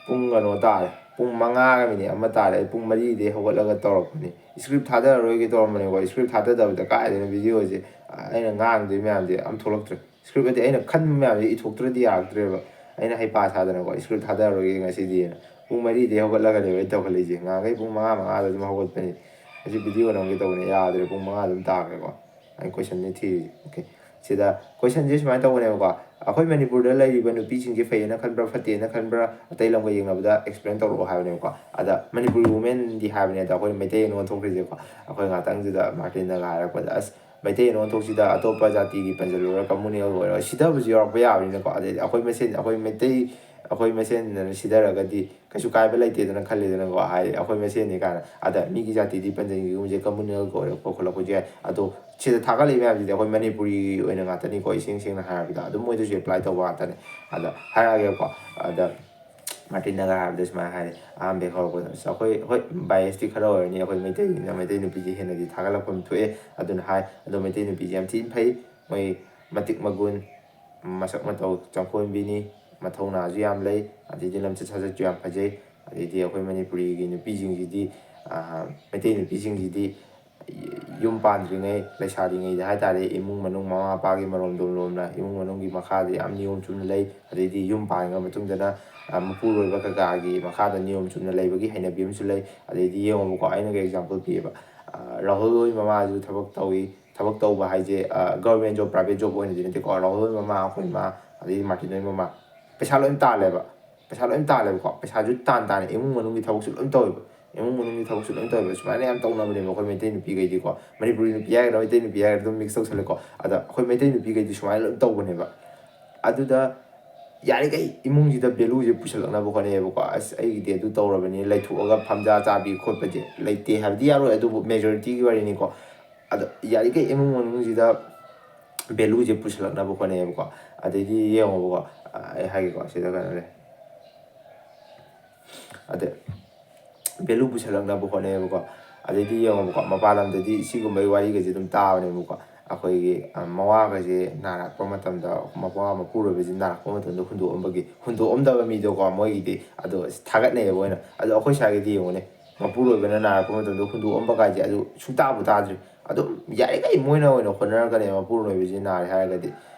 ꯄꯨꯡ ꯀꯩꯅꯣ ꯇꯥꯔꯦ, ꯄꯨꯡ ꯃꯉꯥꯒ minute ꯑꯃ ꯇꯥꯔꯦ꯫ ꯑꯩ ꯄꯨꯡ ꯃꯔꯤꯗꯩ ꯍꯧꯒꯠꯂꯒ ꯇꯧꯔꯛꯄꯅꯤ꯫ Script ꯊꯥꯗꯔꯔꯣꯏꯒꯦ ꯇꯧꯔꯝꯕꯅꯦꯀꯣ꯫ Script ꯊꯥꯗꯗꯕꯗ ꯀꯥꯏꯗꯅ video ꯁꯦ ꯑꯩꯅ ꯉꯥꯡꯗꯣꯏ ꯃꯌꯥꯝꯁꯦ ꯑꯝ ꯊꯣꯛꯂꯛꯇ꯭ꯔꯦ꯫ Script ꯑꯗꯤ ꯑꯩꯅ ꯈꯟꯕ ꯃꯌꯥꯝꯁꯦ ꯏꯊꯣꯛꯇ꯭ꯔꯗꯤ ꯌꯥꯔꯛꯇ꯭ꯔꯦꯕ꯫ ꯑꯩꯅ ꯍꯩꯄꯥ ꯁꯥꯗꯅꯀꯣ, script ꯊꯥꯗꯔꯔꯣꯏꯒꯦ ꯉꯁꯤꯗꯤꯅ꯫ ꯄꯨꯡ ꯃꯔꯤꯗꯩ ꯍꯧꯒꯠꯂꯒꯅꯦꯕ ꯑꯩ ꯇꯧꯈꯠꯂꯛꯏꯁꯦ꯫ ꯉꯍꯥꯟꯈꯩ ꯄꯨꯡ ꯃꯉꯥ, ꯃꯉꯥꯗ ꯑꯗꯨꯝ ꯍꯧꯒꯠꯄꯅꯤ꯫ ꯉꯁꯤ video ꯅꯝꯒꯦ ꯇꯧꯕꯅꯤ, ꯌꯥꯗ꯭ꯔꯦ, ꯄꯨꯡ ꯃꯉꯥ ꯑꯗꯨꯝ ꯇꯥꯈ꯭ꯔꯦꯀꯣ꯫ ꯑꯩ question ꯅꯤ ꯊꯤꯔꯤꯁꯦ꯫ Okay꯫ ꯁꯤꯗ question ꯁꯦ ꯁꯨꯃꯥꯏꯅ ꯇꯧꯕꯅꯦꯕꯀꯣ꯫ ꯑꯩꯈꯣꯏ ꯃꯅꯤꯄꯨꯔꯗ ꯂꯩꯔꯤꯕ ꯅꯨꯄꯤꯁꯤꯡꯁꯦ ꯐꯩꯌꯦꯅ ꯈꯟꯕ꯭ꯔꯥ, ꯐꯠꯇꯦꯅ ꯈꯟꯕ꯭ꯔꯥ, ꯑꯇꯩ ꯂꯝꯒ ꯌꯦꯡꯅꯕꯗ explain ꯇꯧꯔꯛꯑꯣ ꯍꯥꯏꯕꯅꯦꯕꯀꯣ꯫ ꯑꯗ ꯃꯅꯤꯄꯨꯔꯤ women ꯗꯤ ꯍꯥꯏꯕꯅꯦ, ꯑꯗ ꯑꯩꯈꯣꯏꯅ ꯃꯩꯇꯩ ꯑꯣꯏꯅ ꯑꯣꯟꯊꯣꯛꯈ꯭ꯔꯤꯁꯦꯀꯣ꯫ ꯑꯩꯈꯣꯏ ꯉꯥꯛꯇꯪꯁꯤꯗ ꯃꯥꯔꯇꯤꯟꯅꯒ ꯍꯥꯏꯔꯛꯄꯗ, ꯑꯁ, ꯃꯩꯇꯩ ꯑꯣꯟꯊꯣꯛꯁꯤꯗ ꯑꯇꯣꯞꯄ ꯖꯥꯇꯤꯒꯤ ꯄꯟꯖꯜꯂꯨꯔ communal ꯑꯣꯏꯔꯒ ꯁꯤꯊꯕꯁꯨ ꯌꯥꯎꯔꯛꯄ ꯌꯥꯕꯅꯤꯅꯀꯣ꯫ ꯑꯗꯩꯗꯤ ꯑꯩꯈꯣꯏ ꯃꯁꯦꯟ, ꯑꯩꯈꯣꯏ ꯃꯩꯇꯩ, ꯑꯩꯈꯣꯏ ꯃꯁꯦꯟꯗꯅ ꯁꯤꯊꯔꯒꯗꯤ ꯀꯩꯁꯨ ꯀꯥꯏꯕ ꯂꯩꯇꯦꯗꯅ ꯈꯜꯂꯤꯗꯅꯀꯣ꯫ ꯍꯥꯏꯗꯤ ꯑꯩꯈꯣꯏ ꯃꯁꯦꯟꯅꯤ ꯀꯥꯏꯅ꯫ ꯑꯗ ꯃꯤꯒꯤ ꯖꯥꯇꯤꯗꯤ ꯄꯟꯖꯟꯈꯤꯒꯨꯝꯁꯦ, communal ꯑꯣꯏꯔꯛꯄ ꯈꯣꯠꯂꯛꯄꯁꯨ ꯌꯥꯏ꯫ ꯑꯗꯣ ꯁꯤꯗ ꯊꯥꯒꯠꯂꯤꯕ ꯃꯌꯥꯝꯁꯤꯗꯤ ꯑꯩꯈꯣꯏ ꯃꯅꯤꯄꯨꯔꯤ ꯑꯣꯏꯅ ꯉꯥꯛꯇꯅꯤꯀꯣ, ꯏꯁꯦꯡ ꯁꯦꯡꯅ ꯍꯥꯏꯔꯕꯗ꯫ ꯑꯗꯨꯝ ꯃꯣꯏꯗꯁꯨ apply ꯇꯧꯕ ꯉꯥꯛꯇꯅꯦ꯫ ꯑꯗ ꯍꯥꯏꯔꯛꯑꯒꯦꯀꯣ꯫ ꯑꯗ ꯃꯥꯔꯇꯤꯟꯅꯒ ꯍꯥꯏꯕꯗ ꯁꯨꯃꯥꯏꯅ ꯍꯥꯏꯔꯦ꯫ ꯑꯍꯥꯟꯕ ꯍꯦꯛ ꯍꯧꯔꯛꯄꯗ, ꯑꯁ, ꯑꯩꯈꯣꯏ, ꯍꯣꯏ, bias ꯇꯤ ꯈꯔ ꯑꯣꯏꯔꯅꯤ, ꯑꯩꯈꯣꯏ ꯃꯩꯇꯩꯅ ꯃꯩꯇꯩ ꯅꯨꯄꯤꯁꯦ ꯍꯦꯟꯅꯗꯤ ꯊꯥꯒꯠꯂꯛꯐꯝ ꯊꯣꯛꯑꯦ꯫ ꯑꯗꯨꯅ ꯍꯥꯏ꯫ ꯑꯗꯣ ꯃꯩꯇꯩ ꯅꯨꯄꯤꯁꯦ ꯌꯥꯝ ꯊꯤꯅ ꯐꯩ, ꯃꯣꯏ ꯃꯇꯤꯛ ꯃꯒꯨꯟ, ꯃꯁꯛ ꯃꯇꯧ ꯆꯪꯈꯣꯟꯕꯤꯅꯤ, ꯃꯊꯧꯅꯥꯁꯨ ꯌꯥꯝ ꯂꯩ, ꯑꯗꯩꯗꯤ ꯂꯝꯆꯠ ꯁꯥꯖꯠꯁꯨ ꯌꯥꯝ ꯐꯖꯩ꯫ ꯑꯗꯩꯗꯤ ꯑꯩꯈꯣꯏ ꯃꯅꯤꯄꯨꯔꯤꯒꯤ ꯅꯨꯄꯤꯁꯤꯡꯁꯤꯗꯤ, ꯑꯥ, ꯃꯩꯇꯩ ꯅꯨꯄꯤꯁꯤꯡꯁꯤꯗꯤ ꯌꯨꯝ ꯄꯥꯟꯗ꯭ꯔꯤꯉꯩ, ꯂꯩꯁꯥꯔꯤꯉꯩꯗ ꯍꯥꯏꯇꯥꯔꯦ, ꯏꯃꯨꯡ ꯃꯅꯨꯡ ꯃꯃꯥ ꯃꯄꯥꯒꯤ ꯃꯔꯣꯝꯗꯣꯝ ꯂꯣꯝꯅ ꯏꯃꯨꯡ ꯃꯅꯨꯡꯒꯤ ꯃꯈꯥꯗ ꯌꯥꯝ ꯅꯤꯌꯣꯝ ꯆꯨꯝꯅ ꯂꯩ꯫ ꯑꯗꯩꯗꯤ ꯌꯨꯝ ꯄꯥꯟꯈ꯭ꯔ ꯃꯇꯨꯡꯗꯅ, ꯑ, ꯃꯄꯨꯔꯣꯏꯕ ꯀꯩꯀꯥꯒꯤ ꯃꯈꯥꯗ ꯅꯤꯌꯣꯝ ꯆꯨꯝꯅ ꯂꯩꯕꯒꯤ ꯍꯩꯅꯕꯤ ꯑꯃꯁꯨ ꯂꯩ꯫ ꯑꯗꯩꯗꯤ ꯌꯦꯡꯉꯣꯕꯀꯣ, ꯑꯩꯅꯒ example ꯄꯤꯌꯦꯕ, ꯑ, ꯔꯥꯍꯨꯜ ꯍꯣꯏ ꯃꯃꯥꯁꯨ ꯊꯕꯛ ꯇꯧꯏ꯫ ꯊꯕꯛ ꯇꯧꯕ ꯍꯥꯏꯁꯦ, ꯑ, government job, private job ꯑꯣꯏꯅꯗꯤ ꯅꯠꯇꯦꯀꯣ꯫ ꯔꯥꯍꯨꯜ ꯍꯣꯏ ꯃꯃꯥ, ꯑꯩꯈꯣꯏ ꯃꯥ, ꯑꯗꯩꯗꯤ ꯃꯥꯔꯇꯤꯟ ꯍꯣꯏ ꯃꯃꯥ ꯄꯩꯁꯥ ꯂꯣꯏ ꯇꯥꯜꯂꯦꯕ꯫ ꯄꯩꯁꯥ ꯂꯣꯏ ꯇꯥꯜꯂꯦꯕꯀꯣ꯫ ꯄꯩꯁꯥꯁꯨ ꯇꯥꯟ ꯇꯥꯟꯅ ꯏꯃꯨꯡ ꯃꯅꯨꯡꯒꯤ ꯊꯕꯛꯁꯨ ꯂꯣꯏ ꯇꯧꯋꯦꯕ꯫ ꯏꯃꯨꯡ ꯃꯅꯨꯡꯒꯤ ꯊꯕꯛꯁꯨ ꯂꯣꯏ ꯇꯧꯋꯦꯕ꯫ ꯁꯨꯃꯥꯏꯅ ꯌꯥꯝ ꯇꯧꯅꯕꯅꯦꯕ ꯑꯩꯈꯣꯏ ꯃꯩꯇꯩ ꯅꯨꯄꯤꯈꯩꯗꯤꯀꯣ꯫ ꯃꯅꯤꯄꯨꯔꯤ ꯅꯨꯄꯤ ꯍꯥꯏꯒꯗ꯭ꯔꯥ, ꯃꯩꯇꯩ ꯅꯨꯄꯤ ꯍꯥꯏꯒꯗ꯭ꯔꯥ, ꯑꯗꯨꯝ ꯃꯤꯛꯁ ꯇꯧꯁꯜꯂꯦꯀꯣ꯫ ꯑꯗ ꯑꯩꯈꯣꯏ ꯃꯩꯇꯩ ꯅꯨꯄꯤꯈꯩꯗꯤ ꯁꯨꯃꯥꯏꯅ ꯂꯣꯏ ꯇꯧꯕꯅꯦꯕ꯫ ꯑꯗꯨꯗ ꯌꯥꯔꯤꯈꯩ ꯏꯃꯨꯡꯁꯤꯗ ꯚꯦꯂꯨꯁꯦ ꯄꯨꯁꯜꯂꯛꯅꯕ ꯍꯣꯠꯅꯩꯌꯦꯕꯀꯣ꯫ "ꯑꯁ, ꯑꯩꯒꯤꯗꯤ ꯑꯗꯨ ꯇꯧꯔꯕꯅꯤ", ꯂꯩꯊꯣꯛꯑꯒ ꯐꯝꯖꯥ ꯆꯥꯕꯤ ꯈꯣꯠꯄꯁꯦ ꯂꯩꯇꯦ ꯍꯥꯏꯕꯗꯤ ꯌꯥꯔꯣꯏ, ꯑꯗꯨꯕꯨ ꯃꯦꯖꯣꯔꯤꯇꯤꯒꯤ ꯋꯥꯔꯤꯅꯤꯀꯣ꯫ ꯑꯗꯣ ꯌꯥꯔꯤꯈꯩ ꯏꯃꯨꯡ ꯃꯅꯨꯡꯁꯤꯗ ꯚꯦꯂꯨꯁꯦ ꯄꯨꯁꯜꯂꯛꯅꯕ ꯍꯣꯠꯅꯩꯌꯦꯕꯀꯣ꯫ ꯑꯗꯩꯗꯤ ꯌꯦꯡꯉꯣꯕꯀꯣ, ꯑꯩ ꯍꯥꯏꯒꯦꯀꯣ, ꯁꯤꯗ ꯀꯩꯅꯣ ꯂꯩ꯫ ꯑꯗ ꯚꯦꯂꯨ ꯄꯨꯁꯜꯂꯛꯅꯕ ꯍꯣꯠꯅꯩꯌꯦꯕꯀꯣ꯫ ꯑꯗꯩꯗꯤ ꯌꯦꯡꯉꯣꯕꯀꯣ, ꯃꯄꯥꯟ ꯂꯝꯗꯗꯤ ꯁꯤꯒꯨꯝꯕꯒꯤ ꯋꯥꯔꯤꯒꯁꯦ ꯑꯗꯨꯝ ꯇꯥꯕꯅꯦꯕꯀꯣ꯫ ꯑꯩꯈꯣꯏꯒꯤ, ꯑ, ꯃꯋꯥꯒꯁꯦ ꯅꯥꯔꯛꯄ ꯃꯇꯝꯗ, ꯃꯄꯥ ꯃꯄꯨꯔꯣꯏꯕꯁꯦ ꯅꯥꯔꯛꯄ ꯃꯇꯝꯗ ꯍꯨꯟꯗꯣꯛꯑꯝꯕꯒꯤ, ꯍꯨꯟꯗꯣꯛꯑꯝꯗꯕ ꯃꯤꯗꯣꯀꯣ, ꯃꯣꯏꯒꯤꯗꯤ ꯑꯗꯣ ꯊꯥꯒꯠꯅꯩꯌꯦꯕ ꯑꯣꯏꯅ꯫ ꯑꯗꯣ ꯑꯩꯈꯣꯏ ꯁ꯭ꯋꯥꯏꯒꯤꯗꯤ ꯌꯦꯡꯉꯨꯅꯦ, ꯃꯄꯨꯔꯣꯏꯕꯅ ꯅꯥꯔꯛꯄ ꯃꯇꯝꯗ ꯍꯨꯟꯗꯣꯛꯑꯝꯕ ꯀꯥꯏꯁꯦ ꯑꯗꯨ ꯁꯨꯡꯇꯥꯕꯨ ꯇꯥꯗ꯭ꯔꯤ꯫ ꯑꯗꯨꯝ ꯌꯥꯔꯤꯈꯩ ꯃꯣꯏꯅ ꯑꯣꯏꯅ ꯍꯣꯠꯅꯔꯛꯀꯅꯦꯕ, ꯃꯄꯨꯔꯣꯏꯕꯁꯦ ꯅꯥꯔꯦ ꯍꯥꯏꯔꯒꯗꯤ꯫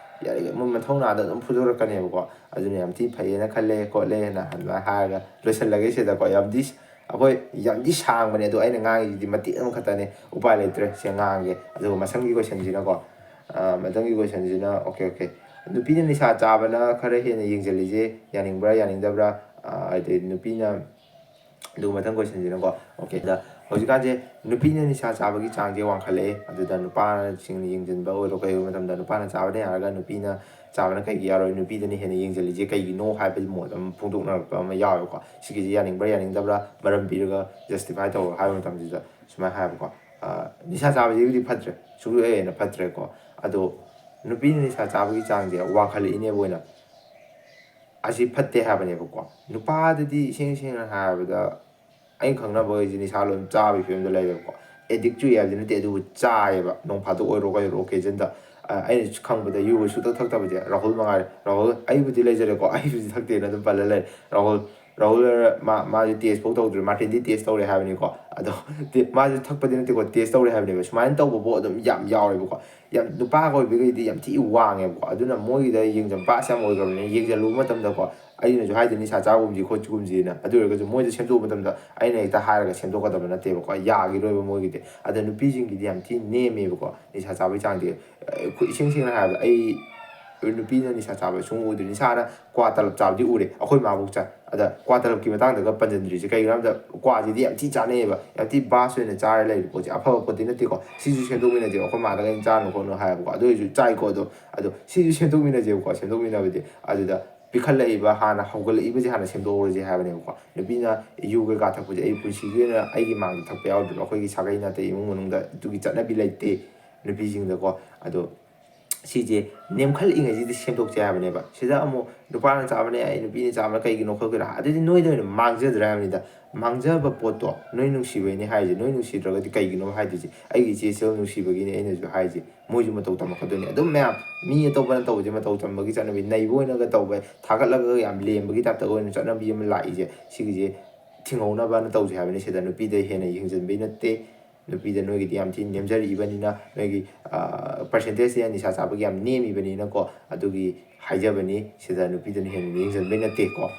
ꯌꯥꯔꯤꯈꯩ ꯃꯣꯏ ꯃꯊꯧꯅꯥꯗ ꯑꯗꯨꯝ ꯐꯨꯗꯣꯔꯛꯀꯅꯦꯕꯀꯣ꯫ ꯑꯗꯨꯅ ꯌꯥꯝ ꯊꯤ ꯐꯩꯌꯦꯅ ꯈꯜꯂꯦ ꯈꯣꯠꯂꯦꯅ ꯑꯗꯨꯃꯥꯏꯅ ꯍꯥꯏꯔꯒ ꯂꯣꯏꯁꯤꯜꯂꯒꯦ ꯁꯤꯗꯀꯣ꯫ ꯌꯥꯝ ꯊꯤ, ꯑꯩꯈꯣꯏ ꯌꯥꯝ ꯊꯤ ꯁꯥꯡꯕꯅꯦ, ꯑꯗꯣ ꯑꯩꯅ ꯉꯥꯡꯉꯤꯁꯤꯗꯤ ꯃꯇꯦꯛ ꯑꯃꯈꯛꯇꯅꯦ, ꯎꯄꯥꯏ ꯂꯩꯇ꯭ꯔꯦ, ꯁꯤ ꯉꯥꯡꯒꯦ꯫ ꯑꯗꯨꯒ ꯃꯊꯪꯒꯤ ꯀꯣꯏꯁꯟꯁꯤꯅꯀꯣ, ꯑ, ꯃꯊꯪꯒꯤ ꯀꯣꯏꯁꯟꯁꯤꯅ, ꯑꯣꯀꯦ, ꯑꯣꯀꯦ, ꯅꯨꯄꯤꯅ ꯅꯤꯁꯥ ꯆꯥꯕꯅ ꯈꯔ ꯍꯦꯟꯅ ꯌꯦꯡꯁꯤꯜꯂꯤꯁꯦ ꯌꯥꯅꯤꯡꯕ꯭ꯔꯥ ꯌꯥꯅꯤꯡꯗꯕ꯭ꯔꯥ? ꯑ, ꯍꯥꯏꯗꯤ ꯅꯨꯄꯤꯅ ꯑꯗꯨꯒ ꯃꯊꯪ ꯀꯣꯏꯁꯟꯁꯤꯅꯀꯣ, ꯑꯣꯀꯦ, ꯑꯗ ꯍꯧꯖꯤꯛꯀꯥꯟꯁꯦ ꯅꯨꯄꯤꯅ ꯅꯤꯁꯥ ꯆꯥꯕꯒꯤ ꯆꯥꯡꯁꯦ ꯋꯥꯡꯈꯠꯂꯛꯑꯦ꯫ ꯑꯗꯨꯗ ꯅꯨꯄꯥꯁꯤꯡꯅ ꯌꯦꯡꯁꯤꯟꯕ ꯑꯣꯏꯔꯣ, ꯀꯩ ꯑꯣꯏꯕ ꯃꯇꯝꯗ ꯅꯨꯄꯥꯅ ꯆꯥꯕꯅ ꯌꯥꯔꯒ ꯅꯨꯄꯤꯅ ꯆꯥꯕꯅ ꯀꯩꯒꯤ ꯌꯥꯔꯣꯏ, ꯅꯨꯄꯤꯗꯅ ꯍꯦꯟꯅ ꯌꯦꯡꯁꯤꯜꯂꯤꯁꯦ ꯀꯩꯒꯤꯅꯣ ꯍꯥꯏꯕꯒꯤ ꯃꯣꯠ ꯑꯃ ꯐꯣꯡꯗꯣꯛꯅꯔꯛꯄ ꯑꯃ ꯌꯥꯎꯋꯦꯕꯀꯣ꯫ ꯁꯤꯒꯤꯁꯦ ꯌꯥꯅꯤꯡꯕ꯭ꯔꯥ ꯌꯥꯅꯤꯡꯗꯕ꯭ꯔꯥ, ꯃꯔꯝ ꯄꯤꯔꯒ ꯖꯁꯇꯤꯐꯥꯏ ꯇꯧꯔꯣ ꯍꯥꯏꯕ ꯃꯇꯝꯁꯤꯗ ꯁꯨꯃꯥꯏꯅ ꯍꯥꯏꯕꯀꯣ, ꯑ, ꯅꯤꯁꯥ ꯆꯥꯕꯁꯤꯕꯨꯗꯤ ꯐꯠꯇ꯭ꯔꯦ, ꯁꯨꯡꯂꯣꯏ ꯍꯦꯟꯅ ꯐꯠꯇ꯭ꯔꯦꯀꯣ꯫ ꯑꯗꯣ ꯅꯨꯄꯤꯅ ꯅꯤꯁꯥ ꯆꯥꯕꯒꯤ ꯆꯥꯡꯁꯦ ꯋꯥꯡꯈꯠꯂꯛꯏꯅꯦꯕ ꯑꯣꯏꯅ꯫ ꯑꯁꯤ ꯐꯠꯇꯦ ꯍꯥꯏꯕꯅꯦꯕꯀꯣ꯫ ꯅꯨꯄꯥꯗꯗꯤ ꯏꯁꯦꯡ ꯁꯦꯡꯅ ꯍꯥꯏꯔꯕꯗ, ꯑꯩꯅ ꯈꯪꯅꯕꯈꯩꯁꯦ ꯅꯤꯁꯥ ꯂꯣꯏ ꯆꯥꯕꯒꯤ ꯐꯤꯕꯝꯗ ꯂꯩꯔꯦꯕꯀꯣ꯫ ꯑꯦꯗꯤꯛ ꯆꯨꯏ ꯍꯥꯏꯕꯗꯤ ꯅꯠꯇꯦ, ꯑꯗꯨꯕꯨ ꯆꯥꯏꯌꯦꯕ꯫ ꯅꯣꯡ ꯐꯥꯗꯣꯛ ꯑꯣꯏꯔꯣ, ꯀꯩ ꯑꯣꯏꯔꯣ, ꯑꯣꯀꯦꯖꯟꯗ꯫ ꯑ, ꯑꯩꯅ ꯈꯪꯕꯗ ꯌꯨꯒ ꯁꯨꯡꯊꯛ ꯊꯛꯇꯕꯁꯦ ꯔꯥꯍꯨꯜ ꯃꯉꯥꯏꯔꯦ꯫ ꯔꯥꯍꯨꯜ, ꯑꯩꯕꯨꯗꯤ ꯂꯩꯖꯔꯦꯀꯣ, ꯑꯩꯕꯨꯗꯤ ꯊꯛꯇꯦꯅ ꯑꯗꯨꯝ ꯄꯜꯂ ꯂꯩꯔꯦ꯫ ꯔꯥꯍꯨꯜ, ꯔꯥꯍꯨꯜ ꯃꯥ, ꯃꯥꯁꯦ ꯇꯦꯁ ꯐꯥꯎ ꯇꯧꯗ꯭ꯔꯤ, ꯃꯥꯔꯇꯤꯟꯗꯤ ꯇꯦꯁ ꯇꯧꯔꯦ ꯍꯥꯏꯕꯅꯤꯀꯣ꯫ ꯑꯗꯣ ꯇꯦ-, ꯃꯥꯁꯦ ꯊꯛꯄꯗꯤ ꯅꯠꯇꯦꯀꯣ, ꯇꯦꯁ ꯇꯧꯔꯦ ꯍꯥꯏꯕꯅꯦꯕ꯫ ꯁꯨꯃꯥꯏꯅ ꯇꯧꯕ ꯄꯣꯠ ꯑꯗꯨꯝ ꯌꯥꯝ ꯌꯥꯎꯔꯦꯕꯀꯣ꯫ ꯌꯥꯝ ꯅꯨꯄꯥꯒ ꯑꯣꯏꯕꯈꯩꯗꯤ ꯌꯥꯝ ꯊꯤ ꯋꯥꯡꯉꯦꯕꯀꯣ꯫ ꯑꯗꯨꯅ ꯃꯣꯏꯒꯤꯗ ꯌꯦꯡꯖꯟ ꯄꯥꯁ ꯌꯥꯝ ꯑꯣꯏꯈ꯭ꯔꯕꯅꯤꯅ, ꯌꯦꯡꯖꯜꯂꯨꯕ ꯃꯇꯝꯗꯀꯣ, ꯑꯩꯅꯁꯨ ꯍꯥꯏꯗꯦ ꯅꯤꯁꯥ ꯆꯥꯒꯨꯝꯁꯤ ꯈꯣꯠꯁꯤꯒꯨꯝꯁꯤꯅ, ꯑꯗꯨ ꯑꯣꯏꯔꯒꯁꯨ ꯃꯣꯏꯗ ꯁꯦꯝꯗꯣꯛꯄ ꯃꯇꯝꯗ ꯑꯩꯅ ꯍꯦꯛꯇ ꯍꯥꯏꯔꯒ ꯁꯦꯝꯗꯣꯛꯀꯗꯕ ꯅꯠꯇꯦꯕꯀꯣ, ꯌꯥꯈꯤꯔꯣꯏꯕ ꯃꯣꯏꯒꯤꯗꯤ꯫ ꯑꯗ ꯅꯨꯄꯤꯁꯤꯡꯒꯤꯗꯤ ꯌꯥꯝ ꯊꯤ ꯅꯦꯝꯃꯦꯕꯀꯣ ꯅꯤꯁꯥ ꯆꯥꯕꯒꯤ ꯆꯥꯡꯗꯤ꯫ ꯑꯩꯈꯣꯏ ꯏꯁꯦꯡ ꯁꯦꯡꯅ ꯍꯥꯏꯔꯕꯗ ꯑꯩ ꯅꯨꯄꯤꯅ ꯅꯤꯁꯥ ꯆꯥꯕ ꯁꯨꯡꯎ ꯎꯗ꯭ꯔꯤ꯫ ꯅꯤꯁꯥꯅ ꯀ꯭ꯋꯥ ꯇꯂꯞ ꯆꯥꯕꯗꯤ ꯎꯔꯦ, ꯑꯩꯈꯣꯏ ꯃꯥꯕꯨꯛ ꯆꯥꯏ꯫ ꯑꯗ ꯀ꯭ꯋꯥ ꯇꯂꯞꯀꯤ ꯃꯇꯥꯡꯗꯒ ꯄꯟꯁꯤꯟꯗ꯭ꯔꯤꯁꯦ ꯀꯩꯒꯤꯅꯣ ꯍꯥꯏꯕꯗ, ꯀ꯭ꯋꯥꯁꯤꯗꯤ ꯌꯥꯝ ꯊꯤ ꯆꯥꯅꯩꯌꯦꯕ, ꯌꯥꯝ ꯊꯤ ꯕꯥꯁ ꯑꯣꯏꯅ ꯆꯥꯔ ꯂꯩꯔꯤ ꯄꯣꯠꯁꯦ, ꯑꯐꯕ ꯄꯣꯠꯇꯤ ꯅꯠꯇꯦꯀꯣ꯫ ꯁꯤꯁꯨ ꯁꯦꯝꯗꯣꯛꯃꯤꯟꯅꯁꯦ, ꯑꯩꯈꯣꯏ ꯃꯥꯗꯒ ꯑꯩꯅ ꯆꯥꯅꯨ ꯈꯣꯠꯅꯨ ꯍꯥꯏꯌꯦꯕꯀꯣ꯫ ꯑꯗꯨ ꯑꯣꯏꯔꯁꯨ ꯆꯥꯏꯀꯣ꯫ ꯑꯗꯣ ꯑꯗꯣ ꯁꯤꯁꯨ ꯁꯦꯝꯗꯣꯛꯃꯤꯟꯅꯁꯦꯕꯀꯣ꯫ ꯁꯦꯝꯗꯣꯛꯃꯤꯟꯅꯕꯗꯤ ꯑꯗꯨꯗ ꯄꯤꯈꯠꯂꯛꯏꯕ, ꯍꯥꯟꯅ ꯍꯧꯒꯠꯂꯛꯏꯕꯁꯦ ꯍꯥꯟꯅ ꯁꯦꯝꯗꯣꯛꯍꯧꯔꯁꯦ ꯍꯥꯏꯕꯅꯦꯕꯀꯣ꯫ ꯅꯨꯄꯤꯅ ꯌꯨ ꯀꯩꯀꯥ ꯊꯛꯄꯁꯦ ꯑꯩ ꯄꯨꯟꯁꯤꯒꯤ ꯑꯣꯏꯅ ꯑꯩꯒꯤ ꯃꯥꯡꯗ ꯊꯛꯄ ꯌꯥꯎꯗ꯭ꯔꯤꯕ, ꯑꯩꯈꯣꯏꯒꯤ ꯁꯥꯒꯩ ꯅꯥꯇꯩ ꯏꯃꯨꯡ ꯃꯅꯨꯡꯗ ꯑꯗꯨꯒꯤ ꯆꯠꯅꯕꯤ ꯂꯩꯇꯦ ꯅꯨꯄꯤꯁꯤꯡꯗꯀꯣ꯫ ꯑꯗꯣ ꯁꯤꯁꯦ ꯅꯦꯝꯈꯠꯂꯛꯏꯉꯩꯁꯤꯗ ꯁꯦꯝꯗꯣꯛꯁꯦ ꯍꯥꯏꯕꯅꯦꯕ꯫ ꯁꯤꯗ ꯑꯃꯨꯛ ꯅꯨꯄꯥꯅ ꯆꯥꯕꯅꯦ, ꯑꯩ ꯅꯨꯄꯤꯅ ꯆꯥꯕꯅ ꯀꯩꯒꯤꯅꯣ ꯈꯣꯠꯀꯤꯅꯣ, ꯑꯗꯨꯗꯤ ꯅꯣꯏꯗ ꯑꯣꯏꯅ ꯃꯥꯡꯖꯗ꯭ꯔꯥ ꯍꯥꯏꯕꯅꯤꯗ꯫ ꯃꯥꯡꯖꯕ ꯄꯣꯠꯇꯣ ꯅꯣꯏ ꯅꯨꯡꯁꯤꯕꯩꯅꯦ ꯍꯥꯏꯔꯤꯁꯦ꯫ ꯅꯣꯏ ꯅꯨꯡꯁꯤꯗ꯭ꯔꯒꯗꯤ ꯀꯩꯒꯤꯅꯣ ꯍꯥꯏꯗꯣꯏꯁꯦ? ꯑꯩꯒꯤ ꯏꯆꯦ ꯏꯆꯜ ꯅꯨꯡꯁꯤꯕꯒꯤꯅꯦ ꯑꯩꯅꯁꯨ ꯍꯥꯏꯔꯤꯁꯦ꯫ ꯃꯣꯏꯁꯨ ꯃꯇꯧ ꯇꯝꯃꯛꯀꯗꯣꯏꯅꯦ꯫ ꯑꯗꯨꯝ ꯃꯌꯥꯝ ꯃꯤ ꯑꯇꯣꯞꯄꯅ ꯇꯧꯕꯁꯦ ꯃꯇꯧ ꯇꯝꯕꯒꯤ ꯆꯠꯅꯕꯤ, ꯅꯩꯕ ꯑꯣꯏꯅꯒ ꯇꯧꯕ, ꯊꯥꯒꯠꯂꯒ ꯌꯥꯝ ꯂꯦꯝꯕꯒꯤ ꯇꯥꯏꯞꯇꯒ ꯑꯣꯏꯅ ꯆꯠꯅꯕꯤ ꯑꯃ ꯂꯥꯛꯏꯁꯦ, ꯁꯤꯒꯤꯁꯦ ꯊꯤꯡꯍꯧꯅꯕꯅ ꯇꯧꯁꯦ ꯍꯥꯏꯕꯅꯤ꯫ ꯁꯤꯗ ꯅꯨꯄꯤꯗ ꯍꯦꯟꯅ ꯌꯦꯡꯁꯤꯟꯕꯩ ꯅꯠꯇꯦ, ꯅꯨꯄꯤꯗ ꯅꯣꯏꯒꯤꯗꯤ ꯌꯥꯝ ꯊꯤꯅ ꯅꯦꯝꯖꯔꯛꯏꯕꯅꯤꯅ, ꯅꯣꯏꯒꯤ ꯄꯥꯔꯁꯦꯟꯇꯦꯖꯁꯦ ꯅꯤꯁꯥ ꯆꯥꯕꯒꯤ ꯌꯥꯝ ꯅꯦꯝꯃꯤꯕꯅꯤꯅꯀꯣ, ꯑꯗꯨꯒꯤ ꯍꯥꯏꯖꯕꯅꯤ꯫ ꯁꯤꯗ ꯅꯨꯄꯤꯗꯨꯅ ꯍꯦꯟꯅ ꯌꯦꯡꯁꯤꯟꯕꯩ ꯅꯠꯇꯦꯀꯣ꯫